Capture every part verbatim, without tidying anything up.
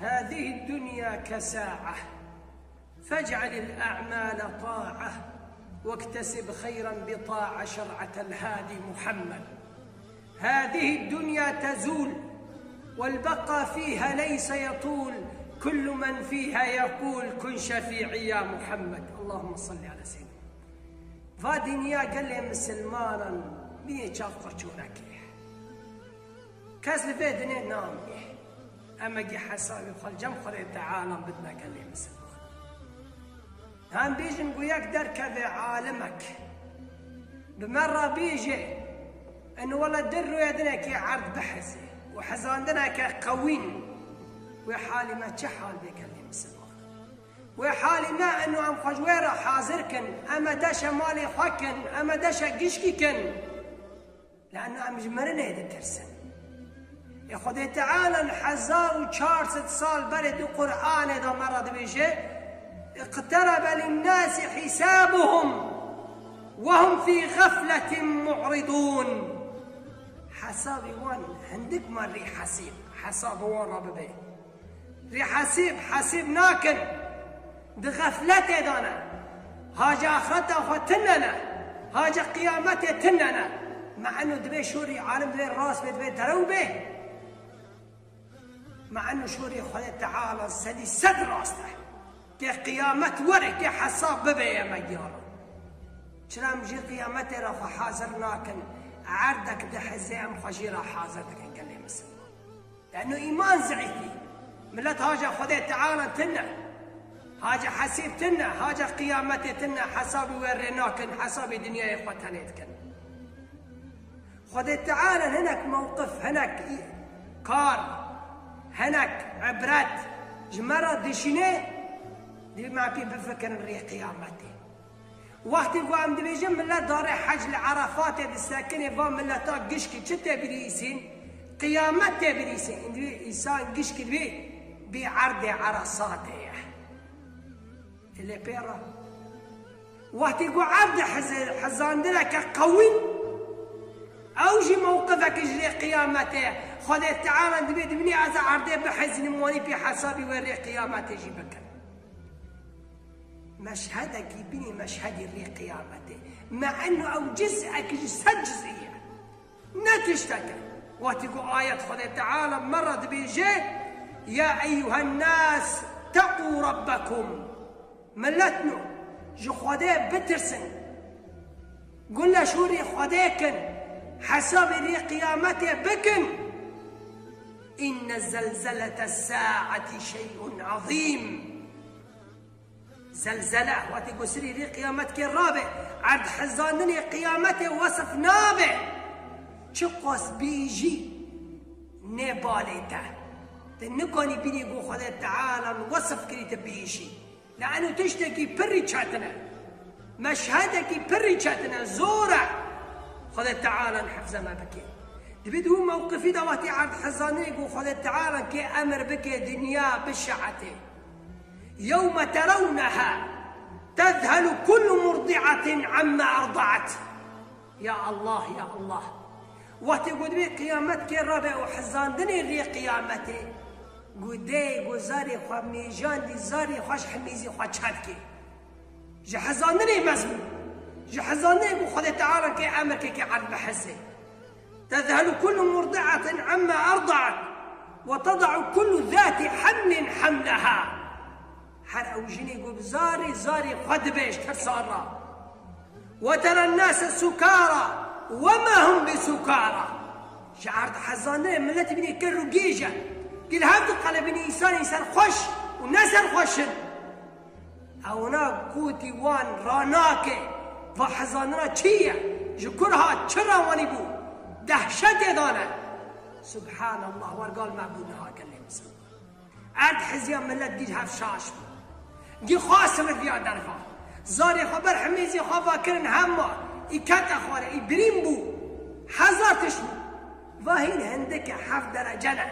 هذه الدنيا كساعة، فاجعل الأعمال طاعة، واكتسب خيرا بطاعة شرعة الهادي محمد. هذه الدنيا تزول، والبقاء فيها ليس يطول، كل من فيها يقول: كن شفيعي يا محمد. اللهم صل على سيدنا. Va dinya gelê misilmanan bînê çav xwe çûnekê. Kes li vê dinê namîne. Em ê hesabê xwe li cem Xwedê Teala bidine gelê misilman. Em bêjin ku yek derkeve alimek, bi me re bêje, in wele di rûyê dinekê erd biheze û hizandineke qewîn, wê halî me çi hal bê gelê misilman? Wê halî me ino em xwe ji wê re hazir kin, em ê deşe malê xwe kin, em ê deşe gişkî kin. Leanna em ji mirinê ditirsin. Ê Xwedê Teala hezar û çar sed sal berê di Qur'anê de me re dibêje: اقترب للناس حسابهم وهم في غفلة معرضون. Hesabê wan hindik me rê hesîb, hesabê wan re bibe. Rê hesîb, hesîb nakin. Di xefletê de ne. Haca axireta xwe tune ne. Haca qiyametê tune ne. Me eno divê şorî alim divê rast bê, divê derew bê. Me eno şorî Xwedê Teala sedî sed rast e. Kê qiyamet were, kê hesab bibe ye me giyana. Çira em jî qiyametê re xwe hazir nakin. Erdek diheze em xwe jî re hazir dikin gelê misilman. Leno îman zeîfî. Milet haca Xwedê Teala tune. Haca hesîb tune. Haca qiyametê tune. Hesabî wê rê nakin. Hesabî dinyayê xwe tenê dikin. Xwedê Teala hinek mewqif, hinek î-, kar, hinek ibret ji me re dişîne, divê me pê bifikirin rê qiyametê. Wextê ku em dibêjin milet darê hec li Erefatê disekinê, va mileta gişkî çi tê bidîsîn? Qiyamet tê bidîsîn. Îndî însan gişkî divê bê erdê Eresatê ye. Lê pê re wextê ku erdê hizê-, hizandineke qewîn, ew jî mewqifeke ji rê qiyametê ye. Xwedê Teala dibê dibînî ez erdê bihizînim, wanî pê hesabî wê rê qiyametê jî bikin. Meşhedekî bînî meşhedî rê qiyametê. Me eno ew ciz'ek ji sed ciz'î ye. Ne tiştek e. Wextî ku ayet Xwedê Teala me re dibêje: "Ya eyyuhen nas, teqû rabbekum." Miletno, ji Xwedê bitirsin. Gule şûrî Xwedê kin. Hesabê rê qiyametê bikin. "İnne zelzelete saati şey'un azîm." Zelzele, wextê ku sirî rê qiyamet kê rabe, erd hizandinê qiyametê wesif nabe. Çiqas bî jî nê balê te. Te nikanî bînî ku Xwedê Teala wesif kirî te bî jî. Le'nu tiştekî pirî çetin e. Meşhedekî pirî çetin e, zor e. Xwedê Teala hifze me bike. Dibî di wî mewqifî de wextî erd hizandinê ku Xwedê Teala kê emir bike dinya bişe'etê. يوم ترونها تذهل كل مرضعة عما أرضعت. Ya Allah, ya Allah. Wextê ku divê qiyamet kê rabe û hizandinê rê qiyametê, ku dê ku zarê xwe mêjandî, zarê xwe ji himîzê xwe çekê. Ji hizandinê mezin. Ji hizandinê ku Xwedê Teala kê emir kê kê erd bihizê. تذهل كل مرضعة عما أرضعت وتضع كل ذات حمل حملها. Her ew jinê ku bi zarê zarê xwe dibe ji tirsan re. وترى الناس سكارى وما هم بسكارى. Ji erd hezanê millet bînî kir û gêj e. Gil hev diqelibînî însanî serxweş û ne serxweş in. Ewna gotî wan ranake, va hezanina çi ye? Ji kur hat, çi rewanî bû? Dehşetê dane. Subhanallah, wergal me bû niha gelê misilman. Erd hiziya millet dî hev şaş bû. Dî xwest riviya derva. Zarê xwe ber himêzê xwe va kirin hema. Î kete xwarê, î birîn bû. Hezar tişt bû. Va hîn hindike heft derece ne.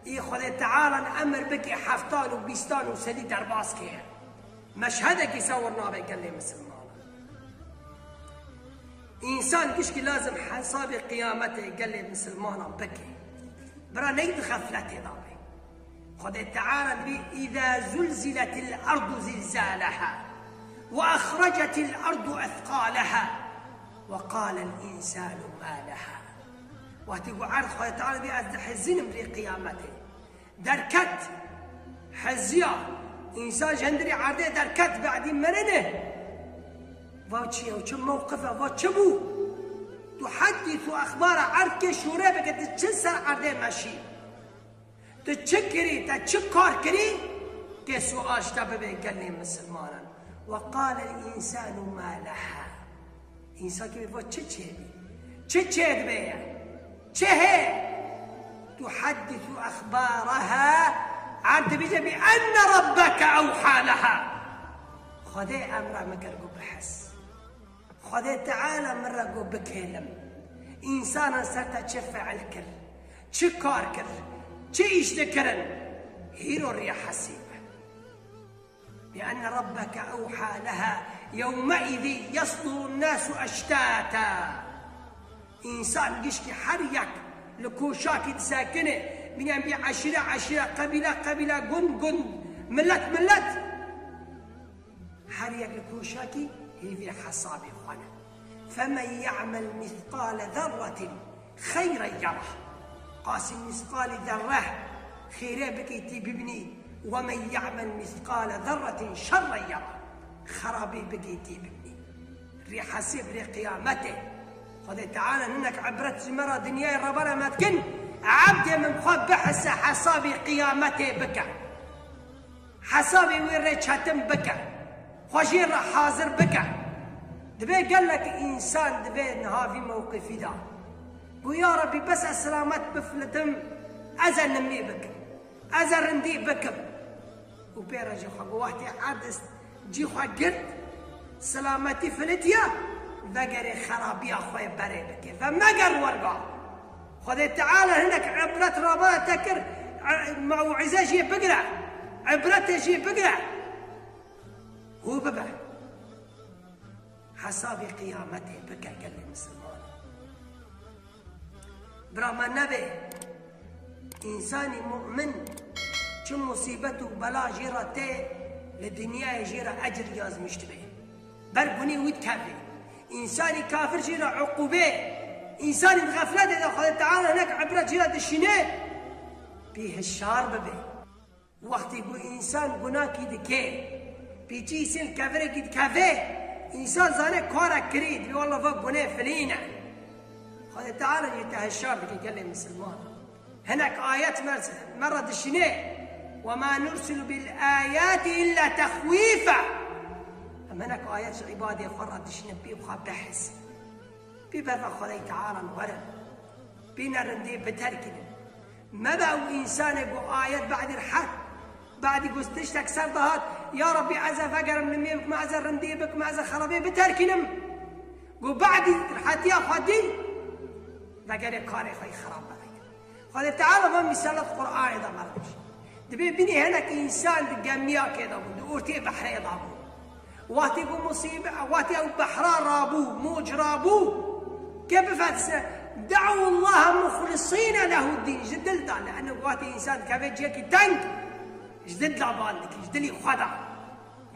Î Xwedê Teala emir bike heftan û bîstan û sedî derbas keye. Meşhedekî sewir nabe gelê misilmanan. Însan gişkî lazim hesabê qiyametê gelê misilmanan bike. Bira ney di xefletê de be. Xwedê Teala dibê, "Îza zulziletil ardu zilzaleha, ve axrecetil ardu ethqaleha, ve qalel însanu ma leha." Wextî ku erd Xwedê Teala dibê, "Ez dihezînim rê qiyametê." Derket, heziya, însan ji hindirê erdê derket, be'dî mirinê. Va çi ye, çi mewqif e, va çi bû? Tuhaddîsu exbara erd kê şûre bike, tu çi ser erdê meşî? Tu çi kirî, te çi kar kirî? Kê sual ji te bibe gelê misilmanan. Ve qalel însanu ma leha. Însan kê va çi çêbî? Çi çêdibe ye? Çi hê? Tuhaddîsu exbaraha. Erd dibêje bi enne rabbeke ewha leha. Xwedê emra min kir ku bihis. Xwedê Teala min re got bikêlim. Însanan ser te çi fiil kir, çi kar kir, çi îş dikirin, hîro rê hesîb e. Bi enne rabbeke ewha leha, yewmeîzî yesdurun nasu eştata. Însan gişkî her yek li koşakî disekine, bîne bî eşîre eşîre, qebîle qebîle, gund gund, milet milet. Her yek li koşakî hêvî hesabê xwe ne. Femen ye'mel mîsqale zerretin xeyren yerah. Qasî mîsqalî zerre xêrê bikî tî bibînî, we men ye'mel mîsqale zerretin şerren yerah. Xerabî bikî tî bibînî. Rê hesêb rê qiyametê. Xwedê Teala hinek ibret ji me re dinyayê rebana me dikin, ebdê min xwe bihise hesabê qiyametê bike. Hesabê wê rê çetin bike. Xwe jê re hazir bike. Dibê gelek însan dibê niha vî mewqifî de. Got, "Ya Rebî, bes ez silamet bifilitim, ez ê nimê bikim. Ez ê rindî bikim." Û pê re jî xwe got, "Wextê erd cî xwe girt, silametî filitiya, vegerê xerabiya xwe berê bike. Ve meger werga." Xwedê Teala hinek ibret rabana te kir, e, mew'ize jê bigire, ibretê jê bigire. Hû bibe. Hesabê qiyametê bike gelê misilman. Bira me nebe, însanî mu'min çi musîbet û bela jê re tê, li dinyayê jê re ecr yazmiş dibe. Ber gunê wî dikeve. Însanî kafir jî re uqûbê, însanî di xefletê de Xwedê Teala hinek ibret jî re dişîne, pê hişyar bibe. Wextê ku însan gunakî dike, pêçî îsên kevirekî dikeve, însan zane karek kirî, dibê walla va gunê filîn e. Xwedê Teala jî te hişyar dike gelê misilman. Hinek ayet me, me re dişîne. "Ve ma nursilu bil ayati illa tehwîfa." Em hinek ayet ji îbadê xwe re dişîne pê xwe behs. Pê berva Xwedê Teala werin. Pê ne rindê biterkînin. Mebe ew însanê ku ayet badî her, badî ku tiştek ser dihat, "Ya Rebî, ez ê vegerim nimê bikim, ez ê rindê bikim, ez ê xerabê biterkînim." Ku badî rihetiya xwe dî, vegerê karê xwe yê xerab bivegir. Xwedê Teala van mîsalet Qur'anê de me re dişîne. Dibê bînî hinek însan di gemiyakê de bû, di ortê behrê de bû. Wextê ku musîbe-, wextê ew behra rabû, moc rabû, ke bifetise, "De'u Allaha muxlisîne lehu dîn", ji dil de, li ene wextê însan dikeve ciyekî teng, ji dil de ban dikî, ji dilî xwe de.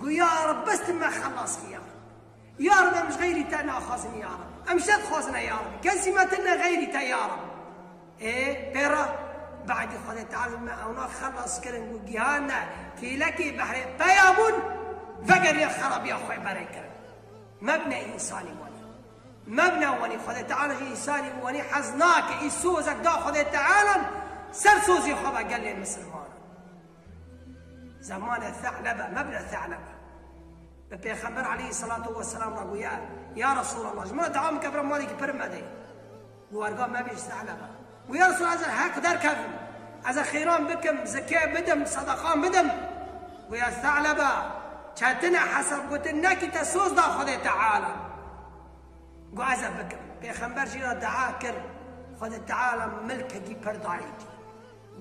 Got, "Ya Reb, bes tu me xelas kî ya Reb. Ya Reb, em ji xeyrî te naxwazin ya Reb. Em ji te dixwazine ya Reb. Kesî me tune xeyrî te ya Reb." Ê, pê re, badî Xwedê Teala me ewna xelas kirin ku gihane kêlekê behrê peya bûn, vegeriyê xerabiya xwe berê kirin. Mebne însanî wanî. Mebne wanî, Xwedê Teala jî însanî wanî hez nake, î sozek da Xwedê Teala ser sozê xwe ve gelê misilmanan. Zemane Se'lebe, mebne Se'lebe. Bi Pêxember aleyhisselatu vesselam re goya, "Ya Resulallah, ji min re dua bike bira malekî pir me de." Got, "Werga me bêj Se'lebe." Got, "Ya Resulallah, ez ê heq derkevim. Ez ê xêran bikim, zikê bidim, sedeqan bidim." Got, "Ya Se'lebe, çetin e hesab gotin nekî te soz da Xwedê Teala." Got, "Ez ê bikim." Pêxember jî re dua kir, Xwedê Teala milkekî pir dayî kî.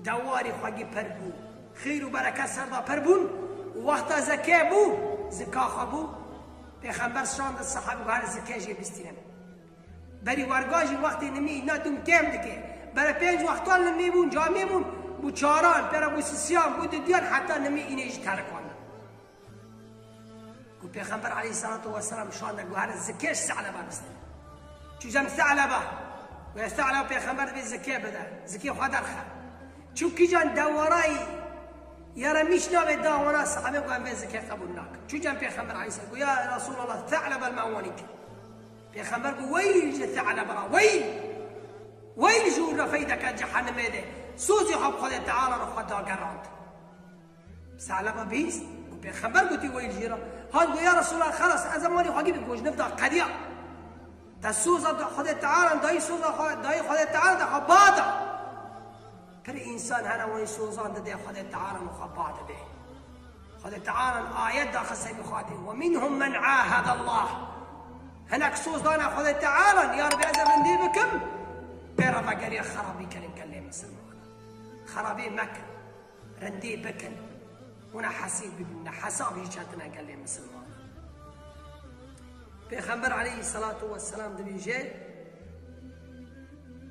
Dewarî xwe gî pir bû. Xêr û bereket ser de pir bûn. Wexta zeke bû, zika xwe bû. Pêxember şand, sahabe got, "Her zike jê bistînin." Berî werga jî wextê nimî îna dûm kêm dike. Berê pênc wextan nimî bûn, camî bûn. bû çaran, pêra bû sisiyan, bû didiyan, heta nimî înê jî terikandin. Ku Pêxember aleyhissalatu vesselam şande, got, here zikê ji Se'leba bistîne. Çû cem Se'leba. Got, ya Se'leba, Pêxember dibê zikê bide. Zikê xwe derxe. Çû kîjan dewarayî ya re mîş navê da wana, sahabê got, em vê zikê qebûl nakin. Çû cem Pêxember aleyhisselam. Got, ya Resulallah, Se'leba li me wanî kir. Pêxember got, weyl ji Se'leba re, weyl! Weyl ji wî re feydeke cehennemê de. Sozê xwe bi Xwedê Teala re xwe dagerand. Se'leba bihîst, got, Pêxember gotî weyl jê re. Hat got, ya Resulallah, xelas, ez em wanî xwe gî bi gojniv da qediya. Te soza da Xwedê Teala, dayî soza xwe, dayî Xwedê Teala da xwe ba da. Pir însan hene wanî sozan dide Xwedê Teala û xwe ba dide. Xwedê Teala ayet da xise bi xwe dê. Ve minhum men ahadallah. Hinek soz dane Xwedê Teala, ya Rabbi ez ê rindî bikim. Pê re vegeriya xerabî kirin gelê misilman. Xerabî mekin. Rindî bikin. Hûn ê hesîb bibîne, hesabî çetine gelê misilman. Pêxember aleyhissalatu vesselam dibêje,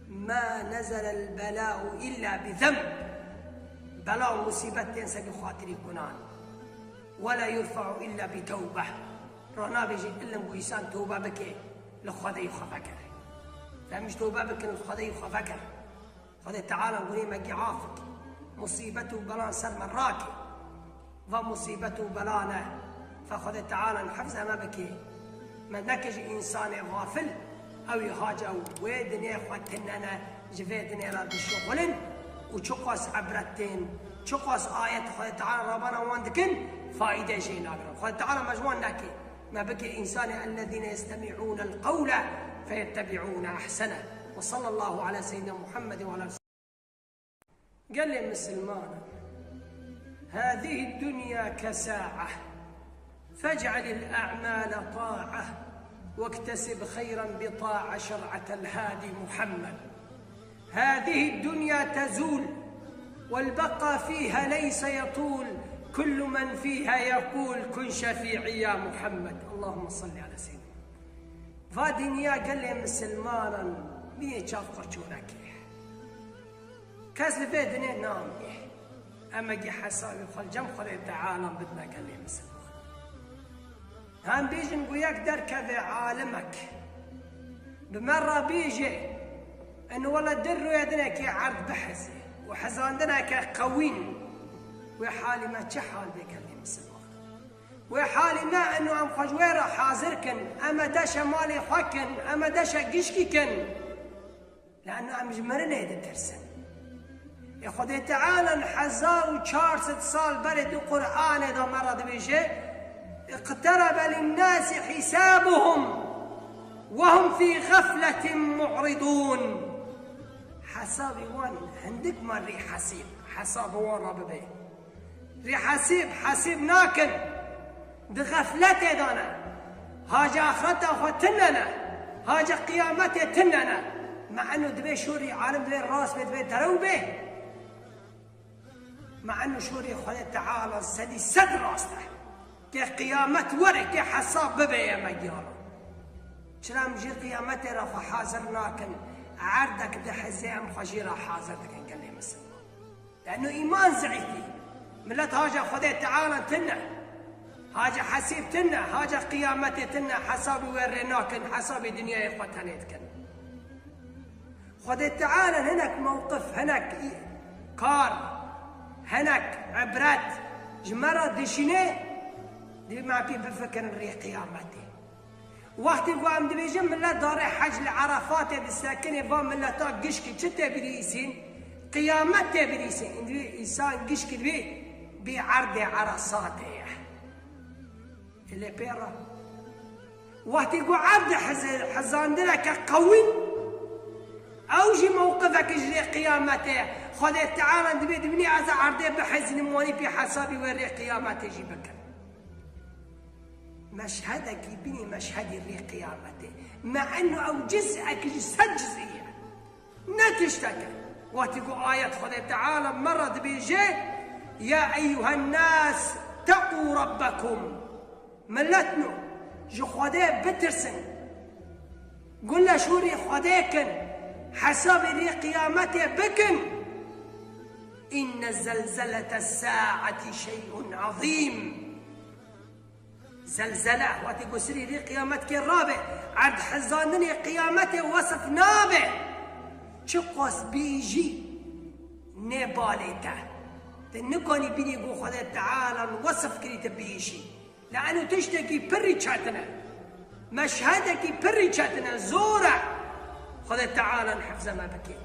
"Ma nezelel bela'u illa bi zenb." Bela û musîbet tên ser bi xatirî gunan. "Ve la yurfa'u illa bi tewbe." Ra nabêje ilim ku însan tewbe bike, li Xwedê xwe vekir. Em ji tewbe bikin, li Xwedê xwe vekir. Xwedê Teala gurê me gî afik. Musîbet û belan ser me rake. Va musîbet û bela ne. Fe Xwedê Teala hifze me bike. Me neke ji însanê xafil. Ew ê haca wê dinê xwe tinene, ji vê dinê re dişixulin û çiqas ibret tên, çiqas ayet Xwedê Teala rabana wan dikin, faîde jê nagirin. Xwedê Teala me ji wan neke. Me bike însanê ellezîne yestemi'ûnel qewle feyettebî'ûne ehsene. Ve sallallahu ala seyyidina Muhammed ve ala Gelê misilman, هذه الدنيا كساعة، فاجعل الأعمال طاعة، واكتسب خيرا بطاعة شرعة الهادي محمد. هذه الدنيا تزول، والبقاء فيها ليس يطول، كل من فيها يقول كن شفيعي يا محمد. اللهم صل على سيدنا محمد. Va dinya gelê misilmanan bînê çav xwe çûnekê. Kes li vê dinê namîne. Em ê gî hesabê xwe li cem Xwedê Teala bidine gelê misilman. Em bêjin ku yek derkeve alimek, bi me re bêje, in wele di rûyê dinekê erd biheze û hizandineke qewîn, wê halî me çi hal bê gelê misilman? Wê halî me ino em xwe ji wê re hazir kin, em ê deşe malê xwe kin, em ê deşe gişkî kin. Leanna em ji mirinê ditirsin. Ê Xwedê Teala hezar û çar sed sal berê di Qur'anê de me re dibêje, اقترب للناس حسابهم وهم في غفلة معرضون. Hesabê wan hindik me rê hesîb, hesabê wan re bibe. Rê hesîb, hesîb nakin. Di xefletê de ne. Haca axireta xwe tune ne. Haca qiyametê tune ne. Me eno dibê şorî alim dibê rast bê, dibê derew bê. Me eno şorî Xwedê Teala sedî sed rast e. Kê qiyamet were, kê hesab bibe ye me giyana. Çira em jî qiyametê re xwe hazir nakin. Erdek diheze em xwe jî re hazir dikin gelê misilman. Leno îman zeîfî. Milet haca Xwedê Teala tune. Haca hesîb tune. Haca qiyametê tune. Hesabî wê rê nakin. Hesabî dinyayê xwe tenê dikin. Xwedê Teala hinek mewqif, hinek î-, kar, hinek ibret ji me re dişîne, divê me pê bifikirin rê qiyametê. Wextê ku em dibêjin milet darê hec li Erefatê disekinê, va mileta gişkî çi tê bidîsîn? Qiyamet tê bidîsîn. Îndî însan gişkî dibê bê erdê Eresatê ye. Lê pê re. Wextê ku erd heze-, hezandineke qewîn, ew jî mewqifeke ji rê qiyametê ye. Xwedê Teala dibê dibînî ez erdê bihezînim, wanî pê hesabî wê rê qiyametê jî bikim. Meşhedekî bînî meşhedî rê qiyametê. Me eno ew ciz'ekî ji sed ciz'î ye. Ne tiştek e. Wextî ku ayet Xwedê Teala me re dibêje, "Ya eyyuhen nas, teqû rabbekum." Miletno, ji Xwedê bitirsin. Gule şûrî Xwedê kin. Hesabê rê qiyametê bikin. إن زلزلة الساعة شيء عظيم. Zelzele, wextê ku serî rê qiyametkê rabe, erd hizandinê qiyametê wesif nabe. Çiqas bêjî nê balê te. Tu nikanî bînî ku Xwedê Teala wesif kirî tu bêjî. Le'nu tiştekî pirî çetin e. Meşhedekî pirî çetin e, zor e. Xwedê Teala hifze me bike.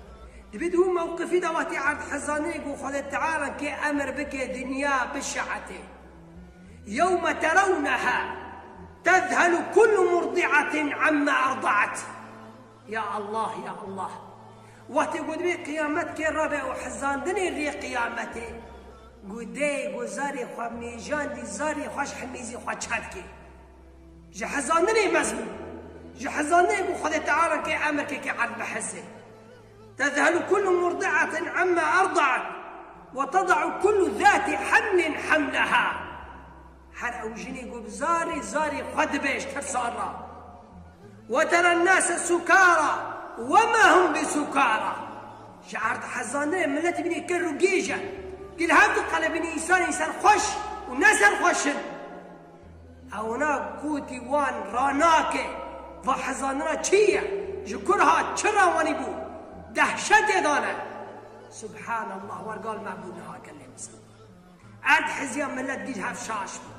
Dibê di wî mewqifî de wextî erd hizandinê ku Xwedê Teala kê emir bike dinya bişe'etê. يوم ترونها تذهل كل مرضعة عما أرضعت. Ya Allah, ya Allah. Wextê ku dibê qiyamet kê rabe û hizandinê rê qiyametê, ku dê ku zarê xwe mêjandî, zarê xwe ji hemîzî xwe çet kê. Ji hizandinê mezin. Ji hizandinê ku Xwedê Teala kê emir kê kê erd bihizê. تذهل كل مرضعة عما أرضعت وتضع كل ذات حمل حملها. Her ew jinê ku bi zarê, zarê xwe dibe ji tirsan re. وترى الناس سكارى وما هم بسكارى. Ji erd hezandinê millet bînê ker û gêj e. Gil hev diqelibînî însanên serxweş û ne serxweş in. Ewna gotî wan ranake, va hezandina çi ye? Ji kur hat? Çi rewanî bû? Dehşetê dane. Subhanallah, wergal me bû niha gelê misilman. Erd hiziya millet gî hev şaş bû.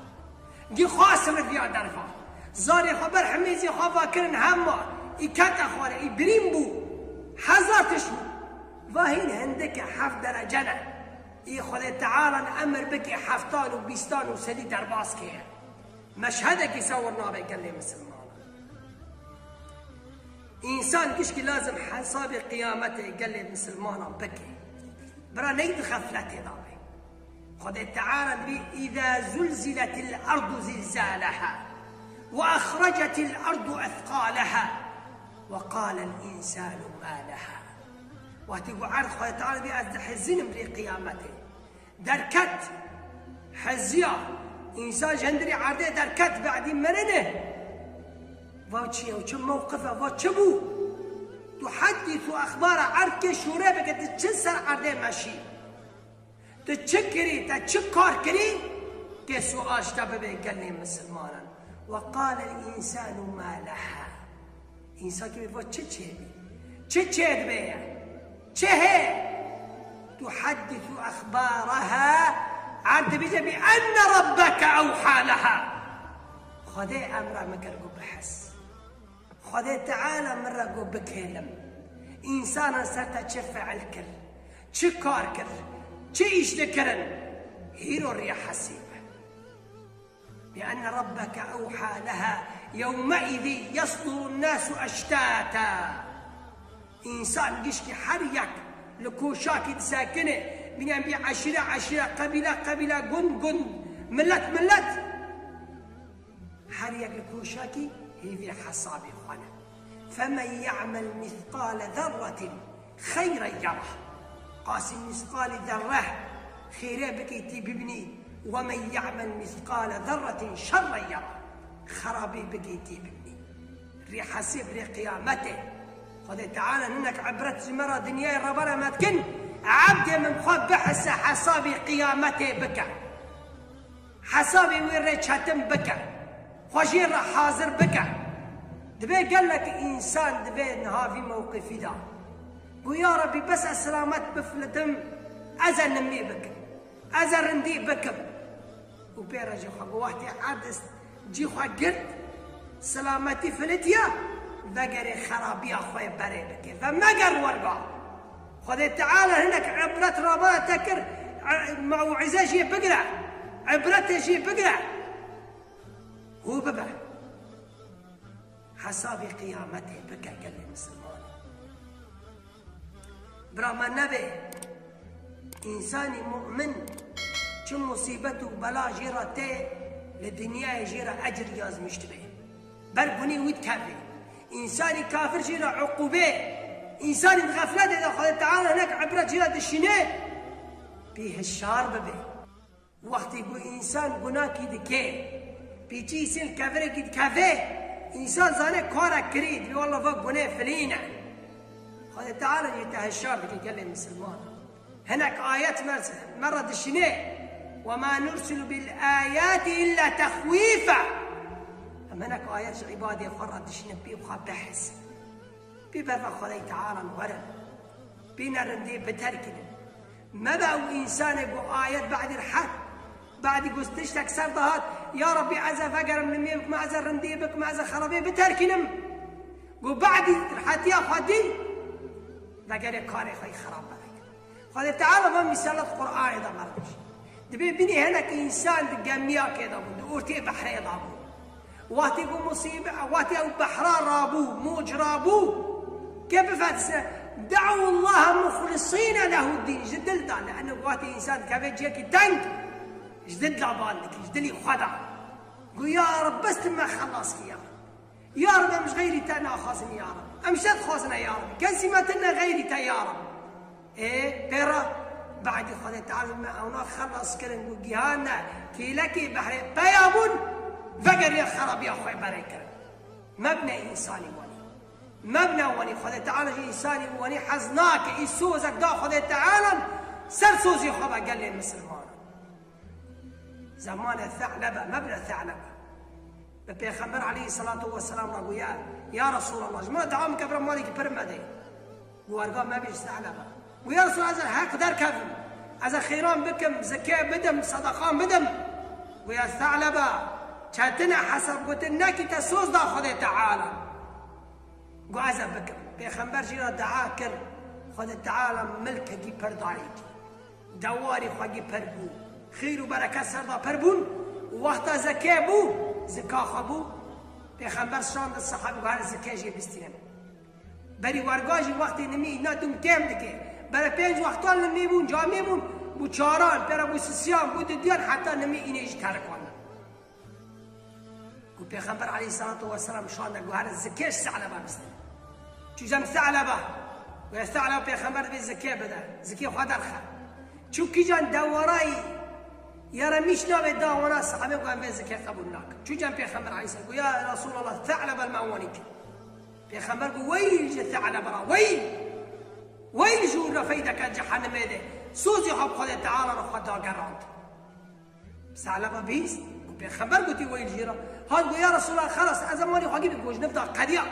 Gî xwe simidiya derva. Zarê xwe ber hemêzê xwe va kirin hema. Î kete xware, î birîn bû. Hezar tişt bû. Va hîn hindike heft derece ne. Î Xwedê Teala emir bike heftan û bîstan û sedî derbas keye. Meşhedekî sewir nabe gelê misilmanan. Însan gişkî lazim hesabê qiyametê gelê misilmanan bike. Bira ney di xefletê de be. Xwedê Teala dibê, إذا زلزلت الأرض زلزالها وأخرجت الأرض أثقالها وقال الإنسان ما لها. Wextê ku erd Xwedê Teala dibê ez dihizinim rê qiyametê. Derket, heziya, însan ji hindirê erdê derket, bedî mirinê. Va çi ye, çi mewqif e, va çi bû? تحدث أخبارها, erd kê şûre bike, tu çi ser erdê meşî? Tu çi kirî, te çi kar kirî? Kê sual ji te bibe gelê misilmanan. وقال الإنسان ما لها. Însan kê va çi çêbî? Çi çêdibe ye? Çi hê? تحدث أخبارها. Erd dibêje بأن ربك أوحى لها. Xwedê emra min kir ku bihes. Xwedê Teala min re got bikêlim. Însanan ser te çi fiil kir? Çi kar kir? Çi îş dikirin? Hîro rê hesîb e. بأن ربك أوحى لها يومئذ يصدر الناس أشتاتا. Însan gişkî her yek li koşakî disekine, bîne bî eşîre eşîre, qebîle qebîle, gund gund, millet millet. Her yek li koşakî hêvî hesabê xwe ne. فمن يعمل مثقال ذرة خيرا يره. Qasî mîsqalî zerre xêrê bikî tî bibînî. ومن يعمل مثقال ذرة شرا يره. Xerabî bikî tî bibînî. Rê hesêb rê qiyametê. Xwedê Teala hinek ibret ji me re dinyayê re bere me dikin. Ebdê min xwe bihise hesabê qiyametê bike. Hesabê wê rê çetin bike. Xwe jê re hazir bike. Divê gelek însan divê niha vî mewqifî de. Got, ya Rebî, bes ez silamet bifilitim, ez ê nimî bikim. Ez ê rindî bikim. Û pê re jî xwe got, wextê erd cî xwe girt, silametî filitiya, vegerê xerabiya xwe berê bike. Ve meger werga. Xwedê Teala hinek ibret rabana te kir, e, mew'ize jê bigire, ibretê jê bigire. Hû bibe. Hesabê qiyametê bike gelê misilman. Bira me nebe, însanî mu'min çi musîbet û bela jê re tê, li dinyayê jê re ecr yazmiş dibe. Ber gunê wî dikeve. Însanî kafir jê re uqûbe. Însanî di xefletê de Xwedê Teala hinek ibret jê re dişîne, pê hişyar bibe. Wextê ku însan gunakî dike, pêçî sêl kevirekî dikeve, însan zane karek kirî, dibê walla va gunê filîn e. Xwedê Teala jî te hişyar dike gelê misilman. Hinek ayet me, me re dişîne. "Ve ma nursilu bil ayati illa tehwîfa." Em hinek ayet ji îbadê xwe re dişîne, pê xwe behs. Pê berva Xwedê Teala werin. Pê ne rindê biterkinin. Mebe ew însanê ku ayet badî rehet. Badî ku tiştek ser dihat, "Ya Rabbî, ez ê vegerim nimê bikim, ez ê rindê bikim, ez ê xerabê biterkînim." Ku badî rehetiya xwe dî, vegerê karê xwe yê xerab bike. Xwedê Teala van mîsalat Qur'anê de me re dibêje. Dibê bînî hinek însan di gemiyakê de bûn, di ortê behrê de bûn. Wextê ku musîbe-, wextê ew behra rabû, moc rabû, ke bifetise, "De'u Allaha muxlisîne lehu dîn", ji dil de, li ene wextê însan dikeve ciyekî teng, ji dil de ban dikî, ji dilî xwe de. Got, "Ya Reb, bes tu me xelas kî ya Reb. Ya Reb, em ji xeyrî te naxwazin ya Reb. Em ji te dixwazine ya Reb. Kesî me tune xeyrî te ya Reb." Ê, pê re, badî Xwedê Teala me ewna xelas kirin, ku gihane kêlekê behrê peya bûn, vegeriya xerabiya xwe berê kirin. Mebne însanî wanî. Mebne wanî, Xwedê Teala ji însanî wanî hez nake, î sozek da Xwedê Teala ser sozî xwe ve gelê misilmanan. Zemanê Se'lebe, mebne Se'lebe. Bi Pêxember aleyhisselatu vesselam re goya, "Ya Resulallah, ji min re dua bike, bira malekî pir me de." Got, "Werga me bî ji Se'lebe." Got, "Ya Resulallah, ez ê heq derkevim. Ez ê xêran bikim, zikê bidim, sedeqan bidim." Got, "Ya Se'lebe, çetin e hesab gotin nekî, te soz da Xwedê Teala." Got, "Ez ê bikim." Pêxember jî re dua kir, Xwedê Teala milkekî pir dayî kî. Dewarî xwe gî pir bû. Xêr û bereket ser da pir bûn. Wexta zikê bû, zika xwe bû. Pêxember şandin sehabî got, "Her zikê jê bistînin." Berî werga jî wextê nimî îna dûm kêm dike. Berê pênc wextan nimî bûn, camî bûn, bû çaran, pê re bû sisiyan, bû didiyan, heta nimî înê jî terikandin. Ku Pêxember aleyhisselatu vesselam şande got, "Herin zikê ji Se'leba bistin." Çû cem Se'leba. Got, "Ya Se'leba, Pêxember divê zikê bide. Zikê xwe derxe." Çû kîjan dewarayî ya re mîş navê da wana, sahabe got, "Em vê zikê qebûl nakin." Çû cem Pêxember aleyhisselam got, "Ya Resulallah, Se'leba li me wanî kir." Pêxember got, "Weyl ji Se'leba re, weyl! Weyl ji û refeyde ke cehennemê de. Sozê xwe bi Xwedê Teala re xwe dagerand." Se'leba bihîst, û Pêxember gotî weyl jî re. Hat got, "Ya Resulallah, xelas, ez ê malê xwe gî bi gojniv da qediya."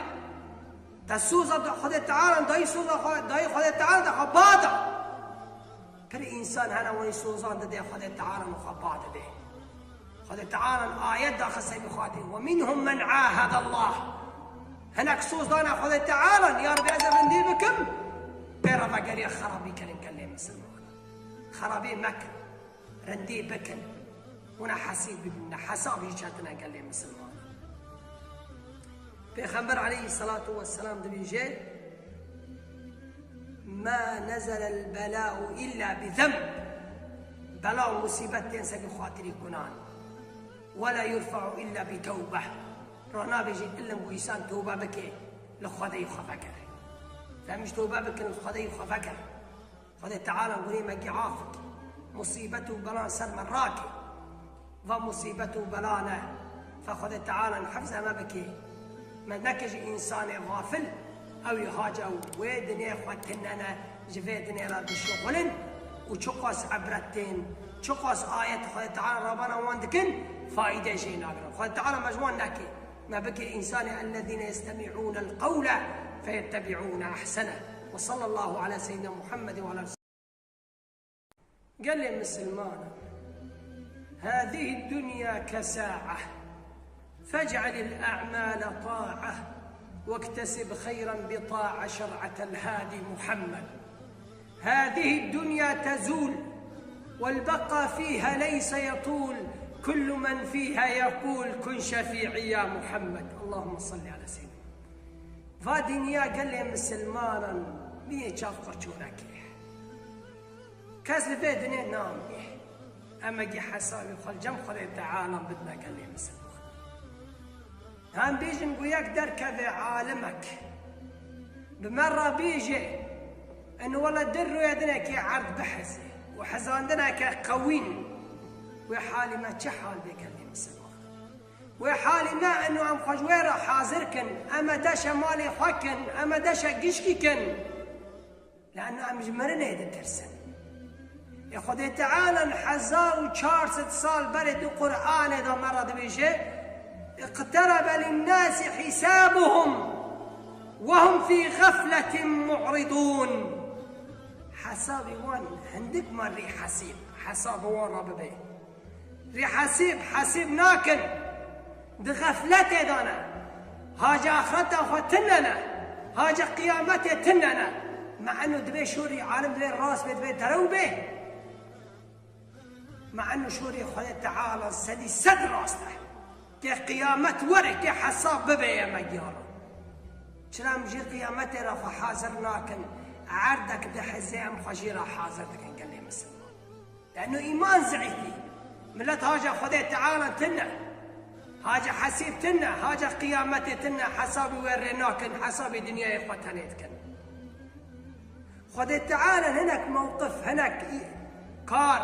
Te soza da Xwedê Teala, dayî soza xwe, dayî Xwedê Teala de xwe ba da. Pir însan hene wayî sozan dide Xwedê Teala û xwe ba dide. Xwedê Teala ayet daxiste bi xwe tê, "Ve minhum men ahadallah." Hinek soz dane Xwedê Teala, "Ya Rabbi, ez ê rindî bikim." Pê re vegeriya xerabî kirin gelê misilman. Xerabî mekin. Rindî bikin. Hûn ê hesîb bibîne. Hesabî çetin e gelê misilman. Pêxember aleyhisselatu vesselam dibêje, "Ma nezelel bela'u illa bi zenb." Bela û musîbet tên ser bi xatirî gunan. "Ve la yurfa'u illa bi tewbe." Ranabêje ilim ku însan tewbe bike, li Xwedê xwe vekir. Em ji tewbe bikin, li Xwedê xwe vekir. Xwedê Teala gurê me gî afik. Musîbet û belan ser me rake. Va musîbet û bela ne. Fa Xwedê Teala hifze me bike. Me neke ji însanê xafil. Ew ê haca wê dinê xwe tinene, ji vê dinê re dişixulin û çiqas ibret tên, çiqas ayet Xwedê Teala rabana wan dikin, faîde jê nagirin. Xwedê Teala me ji wan neke. Me bike însanê ellezîne yestemi'ûnel qewle feyettebi'ûne ehsene. Ve sallallahu ala seyyidina Muhammed ve ala Gelê misilman, هذه الدنيا كساعة، فاجعل الأعمال طاعة، واكتسب خيرا بطاعة شرعة الهادي محمد. هذه الدنيا تزول، والبقاء فيها ليس يطول، كل من فيها يقول، كن شفيعي يا محمد. اللهم صل على سيدنا. Va dinya gelê misilmanan bînê çav qirçonekê. Kes li vê dinê namîne. Em ê gî hesabê xwe li cem Xwedê Teala bidine gelê misilman. Em bêjin ku yek derkeve alimek, bi me re bêje, in wele di rûyê dinekê erd biheze û hezandineke qewîn, wê halî me çi hal bê gelê misilman? Wê halî me eno em xwe ji wê re hazir kin, em ê deşe malê xwe kin, em ê deşe gişkî kin. Li eno em ji mirinê ditirsin. Xwedê Teala hezar û çar sed sal berê di Qur'anê de me re dibêje, "اقترب للناس حسابهم وهم في غفلة معرضون." Hesabê wan hindik me rê hesîb, hesabê wan re bibe. Rê hesîb, hesîb nakin. Di xefletê de ne. Haca axireta xwe tune ne. Haca qiyametê tune ne. Me eno dibê şorî alim dibê rast bê, dibê derew bê. Me eno şorî Xwedê Teala sedî sed rast e. Kê qiyamet were, kê hesab bibe ye me giyaro. Çira em jê qiyametê re xwe hazir nakin. Erdek diheze em xwe jê re hazir dikin gelê misilman. Leno îman zeîfî. Milet haca Xwedê Teala tune. Haca hesîb tune. Haca qiyametê tune. Hesabî wê rê nakin. Hesabî dinyayê xwe tenê dikin. Xwedê Teala hinek mewqif, hinek î-, kar,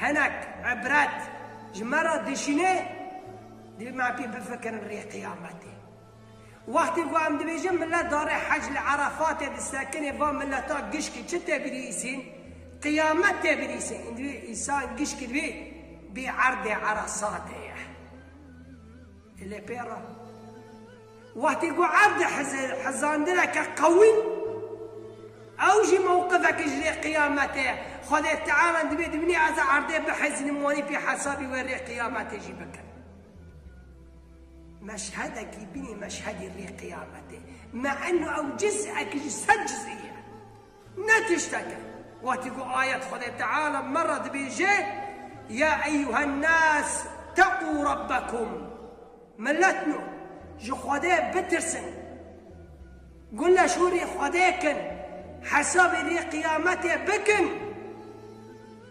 hinek ibret ji me re dişîne, divê me pê bifikirin rê qiyametê. Wextê ku em dibêjin milet darê hec li Erefatê disekinê, va mileta gişkî çi tê birîsîn? Qiyamet tê birîsîn. Îndî wê însan gişkî divê bê erdê Eresatê ye. Lê pê re. Wextê ku erdê heze-, hezandineke qewî, ew jî mewqifeke ji rê qiyametê ye. Xwedê Teala dibê dibînî ez erdê bihezînim, wanî pê hesabî wê rê qiyametê jî bikin. Meşhedekî bînî meşhedî rê qiyametê. Me eno ew ciz'ek ji sed ciz'î ye. Ne tiştek e. Wextî ku ayet Xwedê Teala me re dibêje, "Ya eyyuhen nas, teqû rabbekum." Miletno, ji Xwedê bitirsin. Gule şûrî Xwedê kin. Hesabê rê qiyametê bikin.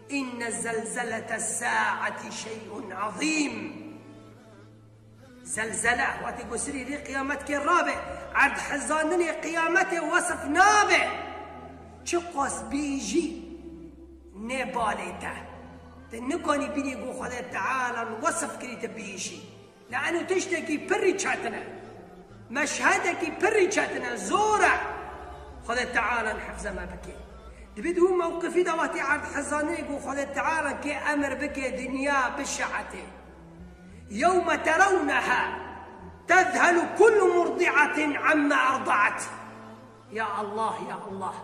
"İnne zelzelete saati şey'un azîm." Zelzele, wextê ku sirî rê qiyamet kê rabe, erd hizandinê qiyametê wesif nabe. Çiqas bî jî nê balê te. Te nikanî bînî ku Xwedê Teala wesif kirî te bî jî. Lê eno tiştekî pirî çetin e. Meşhedekî pirî çetin e, zor e. Xwedê Teala hifze me bike. Dibê di wî mewqifî de wextê erd hizandinê ku Xwedê Teala kê emir bike dinya bişe'etê. يوم ترونها تذهل كل مرضعة عما أرضعت. Ya Allah, ya Allah.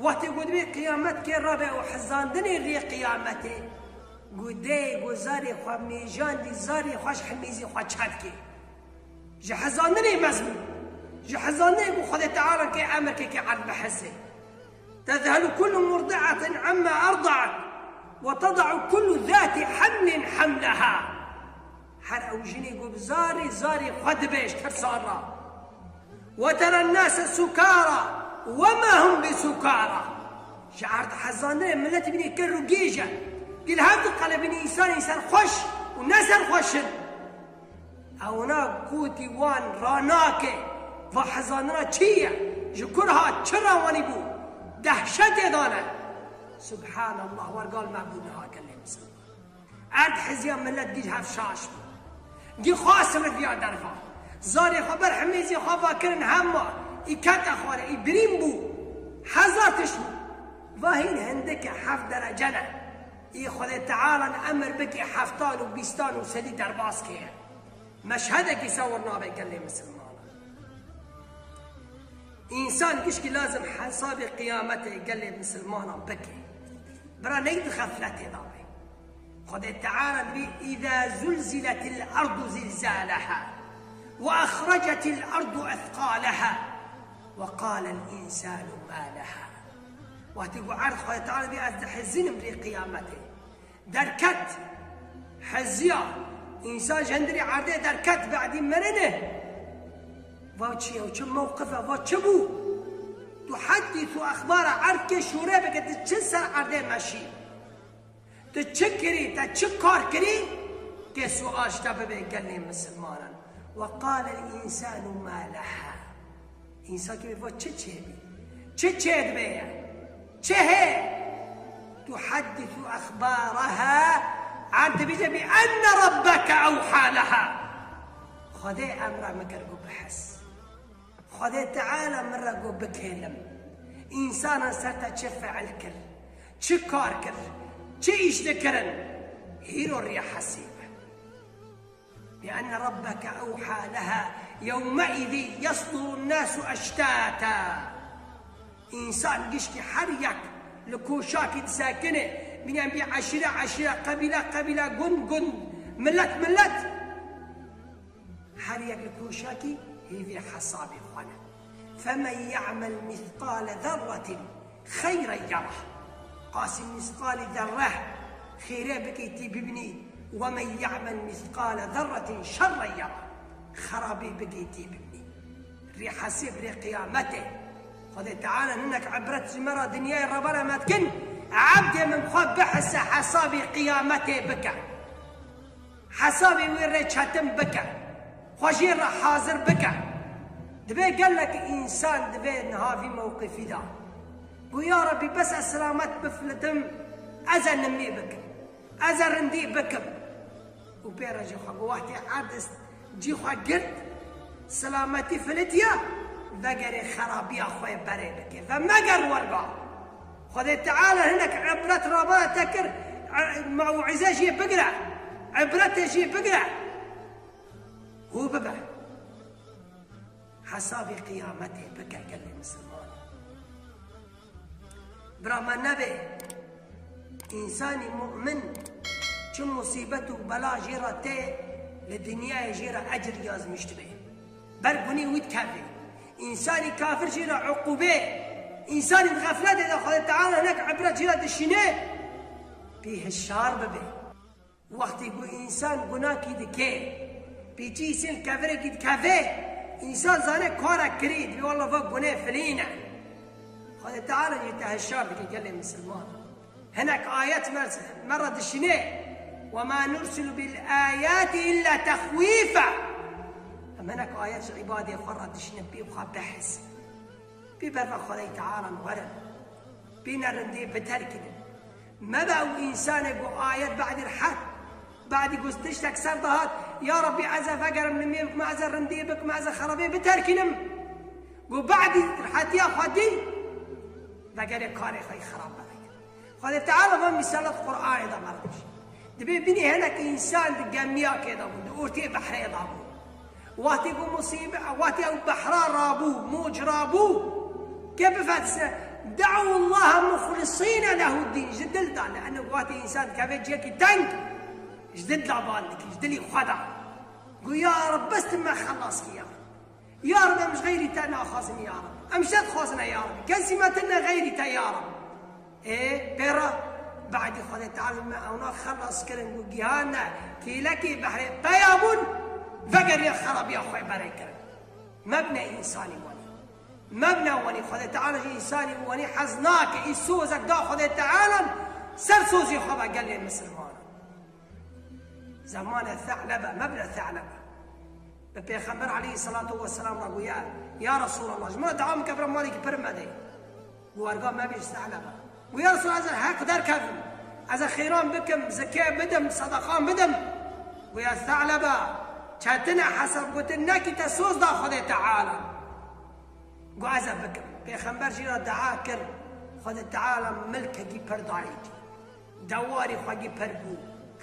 Wextê ku dibê qiyamet kê rabe û hizandinê rê qiyametê, ku dê ku zarê xwe mêjandî, zarê xwe ji himîzê xwe çekê. Ji hizandinê mezmûn. Ji hizandinê ku Xwedê Teala kê emir kê kê erd bihizê. تذهل كل مرضعة عما أرضعت وتضع كل ذات حمل حملها. Her ew jinê ku bi zarê, zarê xwe dibe ji tirsa re. وترى الناس سكارى وما هم بسكارى. Ji erd hezandinê milet bînî ker û gêj e. Gil hev diqelibînî însanên serxweş û ne serxweş in. Ewna gotî wan ranake, va hezandina çi ye? Ji kur hat, çi rewanî bû? Dehşetê dane. Subhanallah, wergal me bû niha gelê misilman. Erd hiziya milet gî hev şaş bû. Gî xwe siriviya derva. Zarê xwe ber himêzê xwe va kirin hema. Î kete xwarê, î birîn bû. Hezar tişt bû. Va hîn hindike heft derece ne. Î Xwedê Teala emir bike heftan û bîstan û sedî derbas keye. Meşhedekî sewir nabe gelê misilmanan. Însan gişkî lazim hesabê qiyametê gelê misilmanan bike. Bira ney di xefletê de be. Xwedê Teala dibê, "إذا زلزلت الأرض زلزالها وأخرجت الأرض أثقالها وقال الإنسان ما لها." Wextê ku erd Xwedê Teala dibê, ez dihizînim rê qiyametê. Derket, heziya, însan ji hundirî erdê derket, bedî mirinê. Va çi ye, çi mewqif e, va çi bû? Tuhaddîsu exbara, erd kê şûrê bike, tu çi ser erdê meşî? Tu çi kirî, te çi kar kirî? Kê sual ji te bibe gelê misilmanan. Ve qalel însanu ma leha. Însan kê va çi çêbî? Çi çêdibe ye? Çi hê? Tuhaddisu exbaraha. Erd dibêje bi enne rabbeke ewha leha. Xwedê emra min kir ku bihis. Xwedê Teala min re got bikêlim. Însanan ser te çi fiil kir? Çi kar kir, çi îş dikirin, hîro rê hesîb e. بأن ربك أوحى لها يومئذ يصدر الناس أشتاتا. Însan gişkî her yek li koşakî disekine, bîne bî eşîre eşîre, qebîle qebîle, gund gund, milet milet. Her yek li koşakî hêvî hesabê xwe ne. فمن يعمل مثقال ذرة خيرا يره. Qasî mîsqalî zerre xêrê bikî tî bibînî. ومن يعمل مثقال ذرة شرا يره. Xerabî bikî tî bibînî. Rê hesêb rê qiyametê. Xwedê Teala hinek ibret ji me re dinyayê re bere me dikin. Ebdê min xwe bihise hesabê qiyametê bike. Hesabê wê rê çetin bike. Xwe jê re hazir bike. Divê gelek însan divê niha vî mewqifî de. Got, ya Rebî, bes ez silamet bifilitim, ez ê nimî bikim. Ez ê rindî bikim. Û pê re jî xwe got, wextê erd cî xwe girt, silametî filitiye, vegerê xerabiya xwe berê bike. Ve meger werga. Xwedê Teala hinek ibret rabana te kir, e, mewîze jê bigire, ibretê jê bigire. Hû bibe. Hesabê qiyametê bike gelê misilman. Bira me nebe, însanî mu'min çi musîbet û bela jê re tê, li dinyayê jê re ecir yazmîş dibe. Ber gunî wî dikeve. Însanî kafir jê re uqûbe. Însanî di xefletê de Xwedê Teala hinek ibret jê re dişîne. Pê hişyar bibe. Wextê ku însan gunakî dike, pêçî îsên kevirekî dikeve, însan zane kara kirî, dibê walla va gunê filî ne. Xwedê Teala jî te hişyar dike gelê misilman. Hinek ayet me, me re dişîne. وما نرسل بالآيات إلا تخويفا. Em hinek ayet ji îbadê xwe re dişîne pê xwe behs. Pê berva Xwedê Teala werin. Pê nerindê biterkînin. Mebe ew însanê ku ayet badî rehet, badî ku tiştek ser de hat, ya Rebbî, ez ê vegerim nimê bikim, ez ê rindê bikim, ez ê xerabê biterkînim. Ku badî rehetiya xwe dî, vegerê karê xwe yê xerab vevekirin. Xwedê Teala van mîsalet Qur'anê de me re dişî. Dibê bînî hinek însan di gemiyakê de bûn, di ortê behrê de bûn. Wextê ku musîbe-, wextê ew behra rabû, moc rabû, kê bifetise, دعوا الله مخلصين له الدين, ji dil de, li ene wextê însan dikeve ciyekî teng, ji dil de ban dikî, ji dilî xwe de. Got, ya Reb, bes tu me xelas kî ya. Ya Reb, em ji xeyrî te naxwazin ya Reb. Em ji te dixwazine ya Reb. Kesî me tune xeyrî te ya Reb. Ê, pê re, badî Xwedê Teala me ewna xelas kirin, ku gihane kêlekê behrê peya bûn, vegeriya xerabiya xwe berê kirin. Mebne însanî wanî. Mebne wanî, Xwedê Teala jî însanî wanî hez nake, î sozek da Xwedê Teala ser sozê xwe ve gelê misilman. Zemane Se'lebe, mebne Se'lebe. Bi Pêxember aleyhisselatu vesselam re goya, ya Resulallah, ji min re dua bike bira malekî pir me de. Got, werga me bî ji Se'lebe. Got, ya Resulallah, ez ê heq derkevim. Ez ê xêran bikim, zikê bidim, sedeqan bidim. Got, ya Se'lebe, çetin e hesab gotin, nekî te soz da Xwedê Teala. Got, ez ê bikim. Pêxember jî re dua kir, Xwedê Teala milkekî pir dayî cî. Dewarî xwegî pir bû.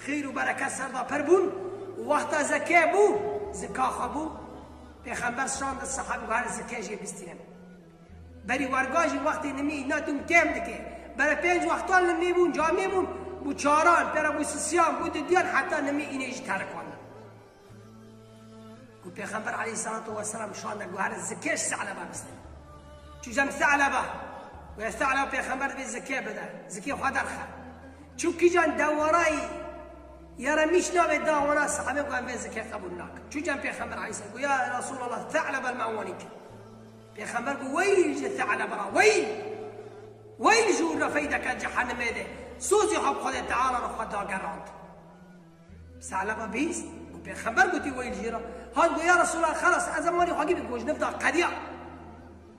Xêr û bereket ser de pir bûn. Wexta zekê bû, zika xwe bû. Pêxember şand, sehabî got, her zikê jê bistînin. Berî werga jî wextê nimî îna dûm kêm dike. Berê pênc wextan nimî bûn, camî bûn. Bû çaran, pê re bû sisiyan, bû didiyan, heta nimî înê jî terik wan. Ku Pêxember aleyhisselatu vesselam şande, got, here zikê ji Se'leba bistin. Çû cem Se'leba. Got, ya Se'leba, Pêxember divê zikê bide. Zikê xwe derxe. Çû kîjan dewarayî ya re mîş navê da wana, sahabe got, em vê zikê qebûl nakin. Çû cem Pêxember aleyhisselam. Got, ya Resulallah, Se'leba li me wanî kir. Pêxember got, weyl ji Se'leba re, weyl. Weyl ji û refeyde ke cehennemê de. Sozê xwe bi Xwedê Teala re xwe dagerand. Se'leba bihîst, û Pêxember gotî, weyl jê re. Hat got, ya Resulallah, xelas, ez ê malê xwe gî bi gojniv da qediya.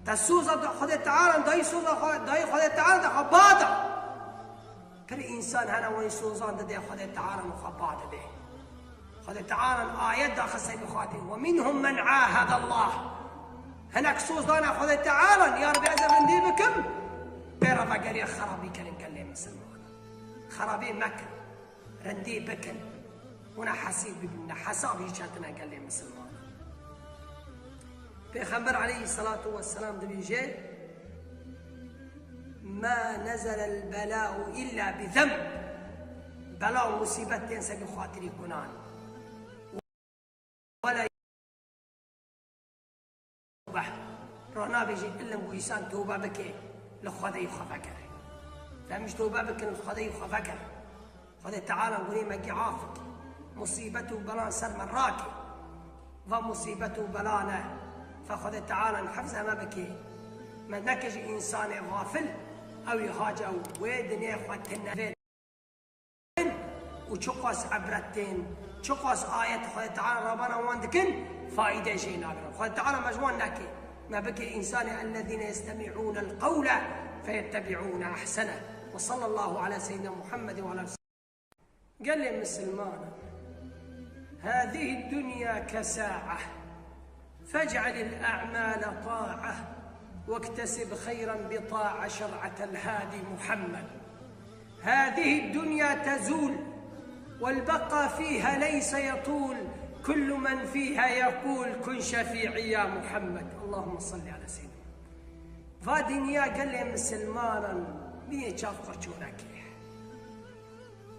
Te soza da Xwedê Teala, dayî soza xwe, dayî Xwedê Teala de xwe ba da. Pir însan hene wayî sozan dide Xwedê Teala û xwe ba dide. Xwedê Teala ayet daxiste bi xatî, "Ve minhum men ahadallah." Hinek soz dane Xwedê Teala, ya Rebbi, ez ê rindî bikim, pê re vegeriya xerabî kirin gelê misilmanan. Xerabê mekin, rindê bikin. Hûn ê hesîb bibîne, hesabî çetine gelê misilmanan. Pêxember aleyhisselatu vesselam dibêje, "Ma nezelel bela'u illa bi zenb." Bela û musîbet tên ser bi xatirî gunan. Wela tewbe. Rana bêjî ilim ku însan tewbe bike, li Xwedê xwe vekere. Em ji tewbe bikin, li Xwedê xwe vekere. Xwedê Teala gurê me gî afik. Musîbet û belan ser me rake. Va musîbet û bela ne. Fe Xwedê Teala hifze me bike. Me neke ji însanê xafil, ew ê haca wê dinê xwe tine vê. Û çiqas ibret tên, çiqas ayet Xwedê Teala rabana wan dikin, faîde jê nagirin. Xwedê Teala me ji wan neke. Me bike însanê ellezîne yestemi'ûne el-qewle feyettebî'ûne ehsene. Ve sallallahu ala seyyidina Muhammedin ve ala Gelê misilmanan, هذه الدنيا كساعة، فاجعل الأعمال طاعة، واكتسب خيرا بطاعة شرعة الهادي محمد. هذه الدنيا تزول، والبقاء فيها ليس يطول، كل من فيها يقول: كن شفيعي يا محمد. اللهم صل على سيدنا. Va dinya gelê misilmanan bînê çav xwe çûnekê.